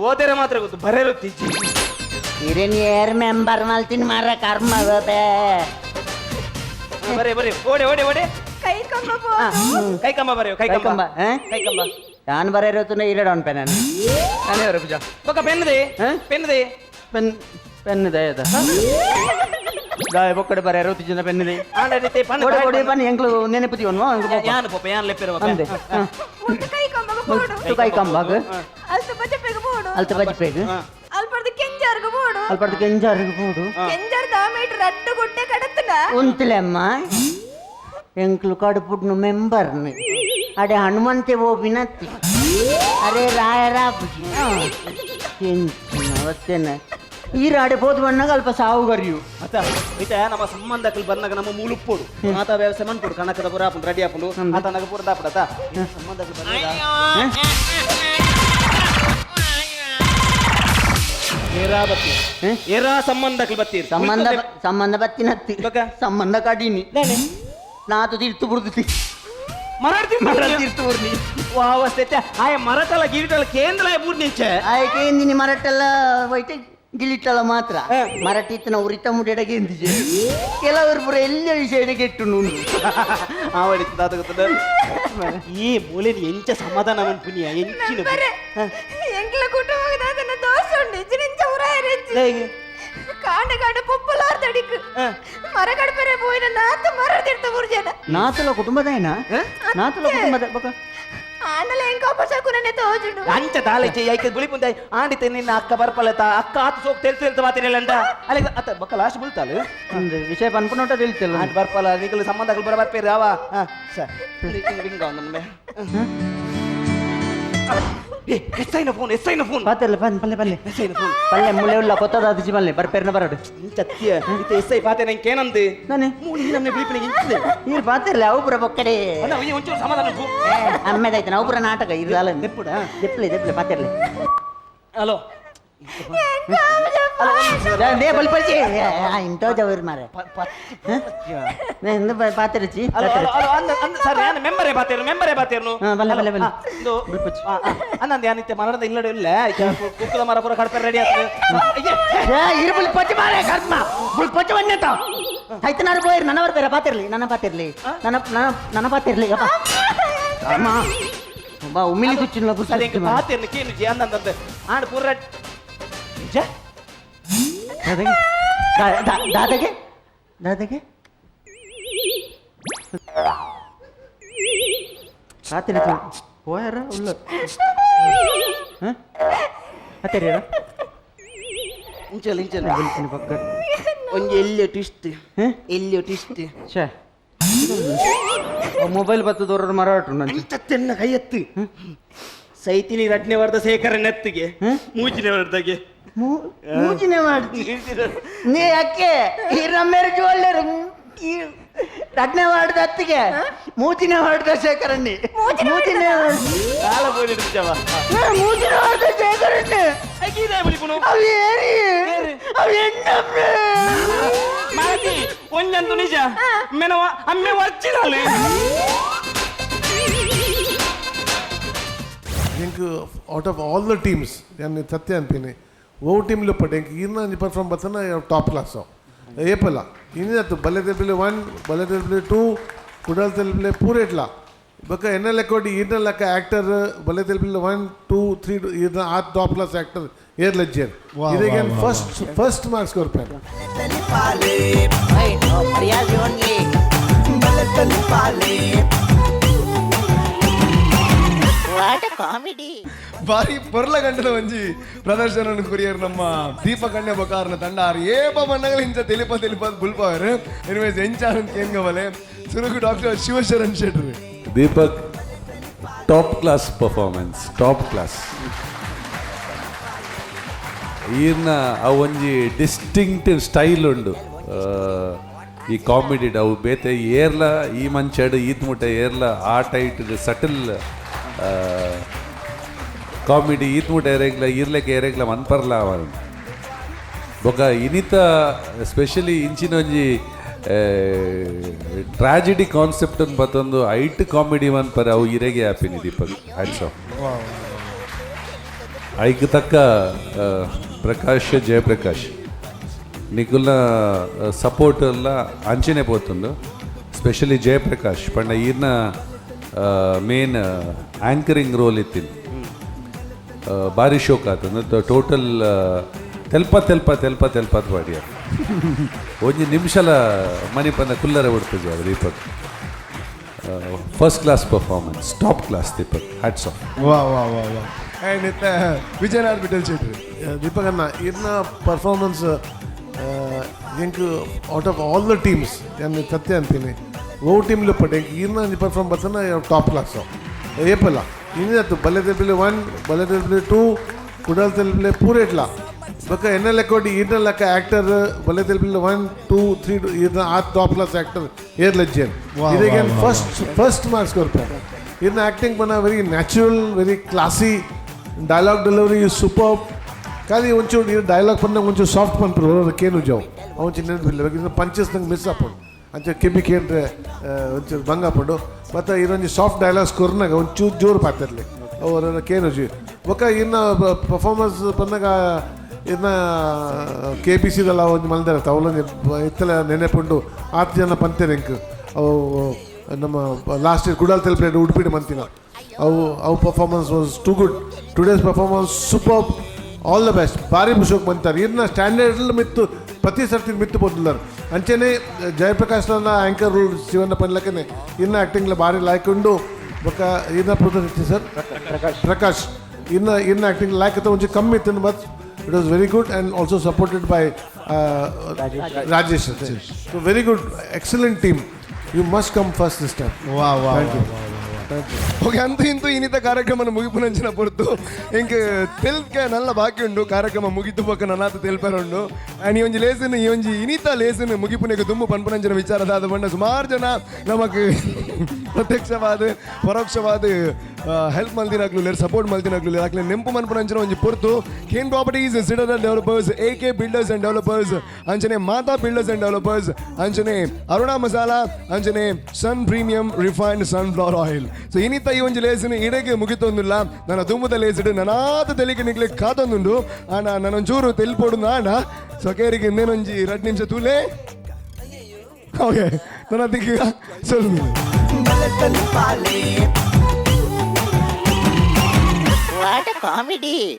ಓದೇರೆ ಮಾತ್ರ ಗೊತ್ತು ಬರೇರುತ್ತಿಜ್ಜಿ ಇರೇನ್ ಏರ್ ಮೆಂಬರ್ ಮಲ್ತಿನ ಮಾರ ಕರ್ಮ ಬರೇ ಬರೇ ಓಡೆ ಓಡೆ ಓಡೆ ಕೈ ಕಂಬ ಕೈ ಕಂಬ ಬರೆಯೋ ಕೈ ಕಂಬ ಕೈ ಕಂಬ ನಾನು ಬರೆಯಿರೋತನ ಇರಡ ಉಂಟೆ ನಾನು ನಾನೇ ಬರ ಪೂಜಾ ಬೊಕ್ಕ ಪೆನ್ದೆ ಪೆನ್ದೆ ಪೆನ್ ಪೆನ್ ಇದೆ ದಾಯ ಬೊಕ್ಕಡೆ ಬರೆಯಿರೋ ತಿಜನ ಪೆನ್ ಇದೆ ಓಡೆ ಓಡೆ ಬನ್ನಿ ಎಂಕ್ಲು ನೆನಪುತಿ ಒನ್ವ ಯಾನು ಪೊಪ್ಪ ಯಾನು ಲೆಪ್ಪಿರೋ ಅಂದೆ ಕೈ ಕಂಬ ಬೋಡು ಕೈ ಕಂಬ ಅಲ್ತ ಬಜಪೆಗೆ ಬೋಡು ಅಲ್ತ ಬಜಪೆಗೆ ಅಲ್ಪರ್ದು ಕೆಂಜಾರ್ಗ ಬೋಡು ಅಲ್ಪರ್ದು ಕೆಂಜಾರ್ಗ ಬೋಡು ಕೆಂಜಾರ್ ದಾಮೇಟ್ ರಡ್ಡು ಗುಡ್ಡೆ ಕಡತನ ಉಂತಲೆಮ್ಮ ಎಂಕ್ಲು ಕಡುಪುಡ್ನು ಮೆಂಬರ್ನು ಅಡೆ ಹನುಮಂತೆ ಓಬಿನತ್ತಿ ಅರೆ ರಾಯರಾಪುಜಿ ಅವತ್ತೇನ ಈ ರಾಡೆ ಪೋದು ಬಣ್ಣಾಗ ಅಲ್ಪ ಸಾವು ಕರಿಯು ಅತ್ತ ಇತ ನಮ್ಮ ಸಂಬಂಧಕ್ಕಲ್ ಬಂದಾಗ ನಮ್ಮ ಮೂಲುಪ್ಪೋಡು ಆತ ವ್ಯವಸಾಯ ಮನ್ಪೋಡು ಕಣಕದ ಪೂರ ಆಪುಂಡು ರೆಡಿ ಆಪುಂಡು ಆತ ನಗ ಪೂರ ದಾಪುಡತ ಸಂಬಂಧಕ್ಕಲ್ ಬಂದಾಗ ಏರಾ ಬತ್ತಿ ಏರಾ ಸಂಬಂಧಕ್ಕಲ್ ಬತ್ತೀರಿ ಸಂಬಂಧ ಸಂಬಂಧ ಬತ್ತಿನತ್ತಿ ಸಂಬಂಧ ಕಡಿನಿ ನಾತು ತಿರ್ತು ಬುರ್ದು ಮರಡ್ತಿ ಬುರ್ನಿ ವಾವಸ್ಥೆ ಆಯ ಮರಟಲ ಗಿರಿಟಲ ಕೇಂದ್ರ ಬೂರ್ನಿಂಚೆ ಆಯ ಕೇಂದಿನಿ ಮರಟಲ ಹೋಯ್ತೆ ಗಿಲಿಟಲ ಮಾತ್ರ ಮರಟಿತ್ತನ ಉರಿತ ಮುಡಿಯಡಗೆ ಎಂದಿಜೆ ಕೆಲವರು ಪೂರ ಎಲ್ಲ ವಿಷಯ ಕೆಟ್ಟು ನುಂಡು ಆವಡಿತ್ತು ತಾತ ಗೊತ್ತದ ಈ ಮೂಲೆನ ಎಂಚ ಸಮಾಧಾನ ಪುಣ್ಯ ಎಂಚಿನ ಎಂಕ್ಲ ಕುಟುಂಬದ ಅದನ್ನ ದೋಷ ಉಂಡು ಇಜ್ಜಿನಿಂಚ ಉರಾಯರೆಂಚಿ ಕಾಂಡ ಕಾಂಡ ಪೊಪ್ಪಲಾರ್ ತಡಿಕ್ ಮರ ಕಡಪೆರೆ ಪೋಯಿನ ನಾತು ಮರ ತಿರ್ತ ಬುರ್ಜನ ನಾತಲ ಕುಟುಂಬದಾಯನ ನಾತಲ ಕುಟುಂಬದ ಬಕ ಆಂಡಲ ಎಂಕ ಅಪಶಕುನನೆ ತೋಜುಂಡು ಅಂಚ ದಾಲೆ ಚೆ ಐಕೆ ಗುಳಿ ಪುಂದ ಆಂಡಿತೆ ನಿನ್ನ ಅಕ್ಕ ಬರ್ಪಲತ ಅಕ್ಕ ಆತು ಸೋಕ್ ತೆಲ್ತು ತೆಲ್ತು ಮಾತಿರಲ್ಲಂಡ ಅಲೆ ಅತ್ತ ಬಕ್ಕ ಲಾಸ್ಟ್ ಬುಲ್ತಾಲು ಒಂದು ವಿಷಯ ಪನ್ಪುನೋಟ ತಿಳಿತಲ್ಲ ಆಂಡ್ ಬರ್ಪಲ ನಿಕಲು ಸಂಬಂಧಗಳು ಬರ ಬರ್ಪೇರು ಅವ ಸರ್ ರಿಂಗ ಒಂದೊಮ್ಮೆ ಎಸ್ಐನ ಫೋನ್ ಎಸ್ಐನ ಫೋನ್ ಪಾತೆಲ್ಲ ಪನ್ ಪಲ್ಲೆ ಪಲ್ಲೆ ಎಸ್ಐನ ಫೋನ್ ಪಲ್ಲೆ ಮುಳ್ಳೆ ಉಲ್ಲ ಕೊತ್ತದ ಆದಿಜಿ ಪಲ್ಲೆ ಬರ್ಪೇರ್ನ ಬರಡು ಇಂಚತ್ಯ ಇತ್ತೆ ಎಸ್ಐ ಪಾತೆ ನಂಗೆ ಏನಂದೆ ನಾನೇ ಮೂಲಿ ನಮ್ನೆ ಬಿಳಿಪಿನ ಇಂಚಿದೆ ನೀರು ಪಾತೆರ್ಲೆ ಅವು ಪೂರ ಬೊಕ್ಕಡೆ ಅಣ್ಣ ಈ ಒಂಚೂರು ಸಮಾಧಾನ ಉಂಟು ಅಮ್ಮೆದಾಯ್ತು ನಾವು ಪೂರ ನಾಟಕ ಇರ್ದಾಲ ದೆಪ್ಪುಡ ದೆಪ್ಲೆ ದೆಪ್ಲೆ ಪಾತೆರ್ಲೆ ಹಲೋ they ಬಲ್ಪಲ್ಚಿ ಇಂಟೋ ಜವರ್ ಮಾರೆ ಎಂದು ಪಾತೆರಚಿ hello hello hello ಅಂದ ಅಂದ ಸರ್ ಯಾನ ಮೆಂಬರೇ ಬಾತೇರು ಮೆಂಬರೇ ಬಾತೇರು ಬಲ್ಲೆ ಬಲ್ಲೆ ಬಲ್ಲೆ ಇಂದು ಅನ್ನಂದ ಯಾನಿತ್ತೆ ಮರಣದ ಇಲ್ಲಡೆ ಇಲ್ಲ ಕುಕ್ಕದ ಮರ ಪೂರ ಕಡಪೆ ರೆಡಿ ಆಗ್ತದೆ ಇರು ಬುಲ್ಪಚ್ಚಿ ಮಾರೆ ಕರ್ಮ ಬುಲ್ಪಚ್ಚಿ ವನ್ಯತ ಆಯ್ತು ಬೋಯ್ರಿ ನನ್ನ ಬರ್ಬೇರ ಪಾತಿರ್ಲಿ ನನ್ನ ಪಾತಿರ್ಲಿ ನನ್ನ ನನ್ನ ನನ್ನ ಪಾತಿರ್ಲಿ ಅಪ್ಪ ಅಮ್ಮ ಬಾ ಉಮ್ಮಿಲಿ ಕುಚ್ಚಿನ ಸರ್ ಎಂಕ್ ಪಾತಿರ್ನಿ ಕೇನು ಜಿ ಅಂದಂದ ಆಂಡ್ ಪೂರ ನಿಜ ದಾದಾಗೆ ದಾದಾಗೆ ದಾದಾಗೆ ಪಾತಿರ ಹೋಯಾರ ಉಲ್ಲ ಹಾಂ ಪಾತಿರ್ಯಾರ ಇಂಚಲ್ ಇಂಚಲ್ ಬುಲ್ಪಿನ ಪಕ್ಕ ಒಂಜಿ ಎಲ್ಲಿಯೋ ಟ್ವಿಸ್ಟ್ ಎಲ್ಲಿಯೋ ಟ್ವಿಸ್ಟ್ ಛೇ ಮೊಬೈಲ್ ಬತ್ತದವ್ರ ಮರಾಟು ನನ್ನ ಅಂಚತ್ತೆನ್ನ ಕೈ ಎತ್ತು ಸೈತಿನಿ ರಡ್ನೆ ವರ್ದ ಶೇಖರ ನೆತ್ತಿಗೆ ಮೂಜಿನ ವರ್ದಗೆ ಮೂಜಿನ ಮಾಡ್ತಿ ನೀ ಯಾಕೆ ಈ ನಮ್ಮೇರು ಜೋಳ್ಳರು ಈ ರಡ್ನೆ ವಾರ್ಡ್ದ ಅತ್ತಿಗೆ ಮೂಜಿನ ವಾರ್ಡ್ದ ಶೇಖರಣ್ಣಿ ಮೂಜಿನ ಕಾಲ ಬೋಲಿಡ್ಚವ ಮೂಜಿನ ವಾರ್ಡ್ದ ಶೇಖರಣ್ಣಿ ಅಗೀದೆ ಬುಲಿಪುನು ಅವು ಏರಿ ಅವು ಎಣ್ಣಮ್ಮೆ ಮಾತಿ ಒಂಜಂತು ನಿಜ ಮೆನವ ಅಮ್ಮೆ ವರ್ಚಿನಲ್ಲಿ ಎಂಕ್ out of all the teams ನಾನು ಸತ್ಯ ಅನ್ಪಿನಿ ಓ ಟೀಮ್ಲು ಪಟ್ಟು ಎಂಕ್ ಇನ್ನ ಪರ್ಫಾರ್ಮ್ ಬರ್ತನ ಟಾಪ್ ಕ್ಲಾಸು ಏಪಲ್ಲ ಇನ್ನತ್ತು ಬಲ್ಲೆ ತೆಲ್ಪಿಲೆ 1 ಬಲ್ಲೆ ತೆಲ್ಪಿಲೆ 2 ಕುಡಲ್ ತೆಲ್ಪಿಲೆ ಪೂರ ಇಟ್ಲ ಬೊಕ್ಕ ಎನ್ನ ಲೆಕ್ಕೋಡಿ ಈರ್ನ ಲೆಕ್ಕ ಆ್ಯಕ್ಟರ್ ಬಲ್ಲೆ ತೆಲ್ಪಿಲೆ 1 2 3 ಈರ್ನ ಆ top class actor air ಲಜ್ಜೇರ್ ಇದಕ್ಕೆ first first marks ಕೊರ್ಪೇನು. ಬಾರಿ ಪೊರ್ಲ ಗಂಟದ ಒಂಜಿ ಪ್ರದರ್ಶನ ಕುರಿಯರ್ ನಮ್ಮ ದೀಪ ಕಣ್ಯ ಬಕಾರನ ತಂಡ ಆರು ಏಪ ಬಣ್ಣಗಳು ಇಂಚ ತಿಳಿಪ ತಿಳಿಪ ಬುಲ್ಪವರು. ಎನಿವೇಸ್ ಎಂಚಾರ ಕೇನ್ಗವಲೆ ಸುರುಗು doctor Shivasharan Shettar. Deepak, top class performance, top class. ಈರ್ನ ಆ ಒಂಜಿ ಡಿಸ್ಟಿಂಕ್ಟಿವ್ ಸ್ಟೈಲ್ ಉಂಡು ಈ ಕಾಮಿಡಿ ಅವು ಬೇತೆ ಏರ್ಲ ಈ ಮಂಚಡ್ ಈತ್ ಮುಟ್ಟ ಏರ್ಲ ಆ tight subtle comedy ಈತ್ ಮುಟ್ಟ ಏರೆಗ್ಲ ಈರ್ಲೆಕ್ಕೆ ಏರೆಗ್ಲ ಮನ್ಪರ್ಲ ಅವನು ಬೊಕ ಇನಿತ ಸ್ಪೆಷಲಿ ಇಂಚಿನ ಒಂಜಿ ಟ್ರಾಜಿಡಿ ಕಾನ್ಸೆಪ್ಟ್ ಅನ್ನು ಬತ್ತೊಂದು ಐಟ್ ಕಾಮಿಡಿ ಪರ ಅವು ಇರೆಗೆ ಆಪಿನಿ ದೀಪಕ್. Hats off. ಐಕ್ ತಕ್ಕ ಪ್ರಕಾಶ್, ಜಯಪ್ರಕಾಶ್ ನಿಕುಲ್ನ ಸಪೋರ್ಟ್ ಎಲ್ಲ ಅಂಚನೆ ಪೋತುಂಡು. ಸ್ಪೆಷಲಿ ಜಯಪ್ರಕಾಶ್ ಪಂಡ ಈರ್ನ ಮೇನ್ ಆ್ಯಂಕರಿಂಗ್ ರೋಲ್ ಇತ್ತಿನ ಬಾರಿ ಶೋಕ್ ಆತಂದು. ಟೋಟಲ್ ತೆಲ್ಪ ತೆಲ್ಪ ತೆಲ್ಪ ತೆಲ್ಪ ಬಾಡಿಯ ಒಂಜಿ ನಿಮಿಷಲ ಮನಿಪಂದ ಕುಲ್ಲರೆ ಬಿಡ್ತದೆ ಅದು. Deepak, first class performance, top class. Deepak, hats off. ವಾ ವಾ ವಾ ವಾ. ಆ್ಯಂಡ್ ಇತ್ತ ವಿಜಯನಾಥ್ ವಿಠಲ್ ಶೆಟ್ಟಿ. ದೀಪಕ್ ಅಣ್ಣ, ಇರ್ನ ಪರ್ಫಾರ್ಮೆನ್ಸ್ ಎಂಕ್ out of all the teams ಯಾನ್ ಸತ್ಯ ಅಂತೀನಿ, ಓ ಟೀಮ್ಲು ಪಟ್ ಎಂಕ್ ಈರ್ನ ಪರ್ಫಾರ್ಮ್ ಬರ್ತನ ಟಾಪ್ ಕ್ಲಾಸ್ ಏಪಲ್ಲ. ಇನ್ನತ್ತು ಬಲ್ಲೆ ತೆಲ್ಪಿಲೆ 1, ಬಲ್ಲೆ ತೆಲ್ಪಿಲೆ 2, ಕುಡಲ್ ತೆಲ್ಪಿಲೆ ಪೂರೇಟ್ಲ ಬೊಕ್ಕ ಎನ್ನ ಲೆಕ್ಕೋಡಿ ಈರ್ನ ಲೆಕ್ಕ ಆ್ಯಕ್ಟರ್ ಬಲ್ಲೆ ತೆಲ್ಪಿಲೆ 1, 2, 3 ಈರ್ನ ಆ ಟಾಪ್ ಕ್ಲಾಸ್ ಆ್ಯಕ್ಟರ್ ಏರ್ ಲಜ್ಜೇನ್. ಇದಕ್ಕೆ ಫಸ್ಟ್ ಫಸ್ಟ್ ಮಾರ್ಕ್ಸ್ ಕೊರ್ಪೆ. ಈರ್ನ ಆ್ಯಕ್ಟಿಂಗ್ ಪಂಡ very natural, very classy, dialogue delivery is super. ಖಾಲಿ ಒಂಚೂರು ಈ ಡೈಲಾಗ್ ಪಂಡ ಒಂಚೂರು ಸಾಫ್ಟ್ ಪನ್ಪುರು ಕೇನು ಜಾವು ಒಂಚೂರು ನೆನಪಿಲ್ಲ. ಪಂಚಸ್ ನಂಗೆ ಮಿಸ್ ಆಪುಂಡು, ಅಂಚ ಕೆಬಿ ಕೇಂದ್ರೆ ಒಂಚೂರು ಬಂಗ ಆಪುಂಡು. ಮತ್ತು ಇದೊಂಜಿ ಸಾಫ್ಟ್ ಡೈಲಾಗ್ಸ್ ಕೊರ್ನಾಗ ಒಂಚೂರು ಜೋರು ಪಾತಿರ್ಲಿ ಅವರ ಕೇನುಜಿ. ಬೊಕ್ಕ ಇನ್ನ ಪರ್ಫಾರ್ಮೆನ್ಸ್ ಬಂದಾಗ ಇನ್ನ ಕೆ ಬಿ ಸಿದೆಲ್ಲ ಒಂಜಿ ಮಲ್ದಾರ ಅವಲೊಂಜಿ ಇತ್ತಲ ನೆನೆಪುಂಡು. ಆತ್ ಜನ ಪಂತೇರ್ ಎಂಕ್ ಅವು ನಮ್ಮ ಲಾಸ್ಟ್ ಇಯರ್ ಕುಡಾಲ್ ತೆಲ್ಪೇಡು ಉಡುಪಿಡು ಮಂತಿನ ಅವು ಅವು performance was too good. Today's performance super, all the best. ಭಾರಿ ಖುಷಿಗೆ ಬಂತಾರೆ. ಇನ್ನ ಸ್ಟ್ಯಾಂಡರ್ಡ್ ಮಿತ್ತು ಪ್ರತಿ ಸರ್ತಿ ಮಿತ್ತು ಪೋತುಲ್ಲಾರ್. ಅಂಚೆನೆ ಜಯಪ್ರಕಾಶ್ ಆ್ಯಂಕರ್ ರೋಲ್ ಶಿವಣ್ಣ ಪನ್ಲಕ್ಕನೆ ಇನ್ನ ಆ್ಯಕ್ಟಿಂಗ್ಲ ಭಾರಿ ಲಾಯ್ಕ್ ಉಂಡು. ಬೊಕ್ಕ ಇನ್ನ ಸರ್ ಪ್ರಕಾಶ್ ಇನ್ನ ಇನ್ನ ಆ್ಯಕ್ಟಿಂಗ್ ಲಾಯ್ಕ್ ಒಂಚೂರು ಕಮ್ಮಿ ಇತ್ತು, but it was very good and also supported by Rajesh. So very good, excellent team. You must come first this time. ವಾ ವಾ. Thank you. Okay, ಅಂತೂ ಇಂತೂ ಇನ್ನಿತ ಕಾರ್ಯಕ್ರಮನ ಮುಗಿಪುನಂಚಿನ ಪೊರ್ತು. ಎಂಕ್ ತೆಲ್ಕ ನಲ್ಲ ಬಾಕಿ ಉಂಡು. ಕಾರ್ಯಕ್ರಮ ಮುಗಿತು ಬೊಕ್ಕ ನನ್ನಾತ ತೆಲ್ಪರ ಉಂಡು. ಆ್ಯಂಡ್ ಈ ಒಂಜಿ ಲೇಸನ್, ಈ ಒಂಜಿ ಇನಿತ ಲೇಸನ್ ಮುಗಿಪುನೆಗೆ ದುಂಬು ಪನ್ಪುನಂಚಿನ ವಿಚಾರದಾದ ಬಂಡ ಸುಮಾರು ಜನ ನಮಕ್ ಪ್ರತ್ಯಕ್ಷವಾದ ಪರೋಕ್ಷವಾದ ಹೆಲ್ಪ್ ಮಲ್ದಿನಾಗ್ಲು, ಸಪೋರ್ಟ್ ಮಲ್ದಿನಾಗ್ಲು, ಅಕ್ಲೆ ನೆಂಪು ಮನ್ಪುನಂಚಿನ ಒಂಜಿ ಪೊರ್ತು. ಕೇನ್ ಪ್ರಾಪರ್ಟೀಸ್, ಸಿಡರ್ ಡೆವಲಪರ್ಸ್, ಎ ಕೆ ಬಿಲ್ಡರ್ಸ್ ಅಂಡ್ ಡೆವಲಪರ್ಸ್, ಅಂಚನೆ ಮಾತಾ ಬಿಲ್ಡರ್ಸ್ ಅಂಡ್ ಡೆವಲಪರ್ಸ್, ಅಂಚನೆ ಅರುಣಾ ಮಸಾಲಾ, ಅಂಚನೆ ಸನ್ ಪ್ರೀಮಿಯಂ ರಿಫೈನ್ಡ್ ಸನ್ಫ್ಲವರ್ ಆಯಿಲ್. ಸೊ ಇನಿತ ಈ ಒಂಜಿ ಲೇಸಿನ ಇಡೆಗೆ ಮುಗಿತೊಂದಿಲ್ಲ. ನನ್ನ ದುಂಬುದ ಲೇಸಿಡ್ ನನಾತ ತೆಲಿಗೆ ನಿಗ್ಲೆ ಕಾತೊಂದುಂಡು. ಆಂಡ ನಾನೊಂಚೂರು ತೆಲ್ಪೊಡು ಆಂಡ ಸೊಕೇರಿಗೆ ಇನ್ನೇನೊಂಜಿ 2 ನಿಮಿಷ ತೂಲೆ. ಓಕೆ, ನನ್ನ ದಿಕ್ಕ ಸೊಲ್ಲು. What a comedy!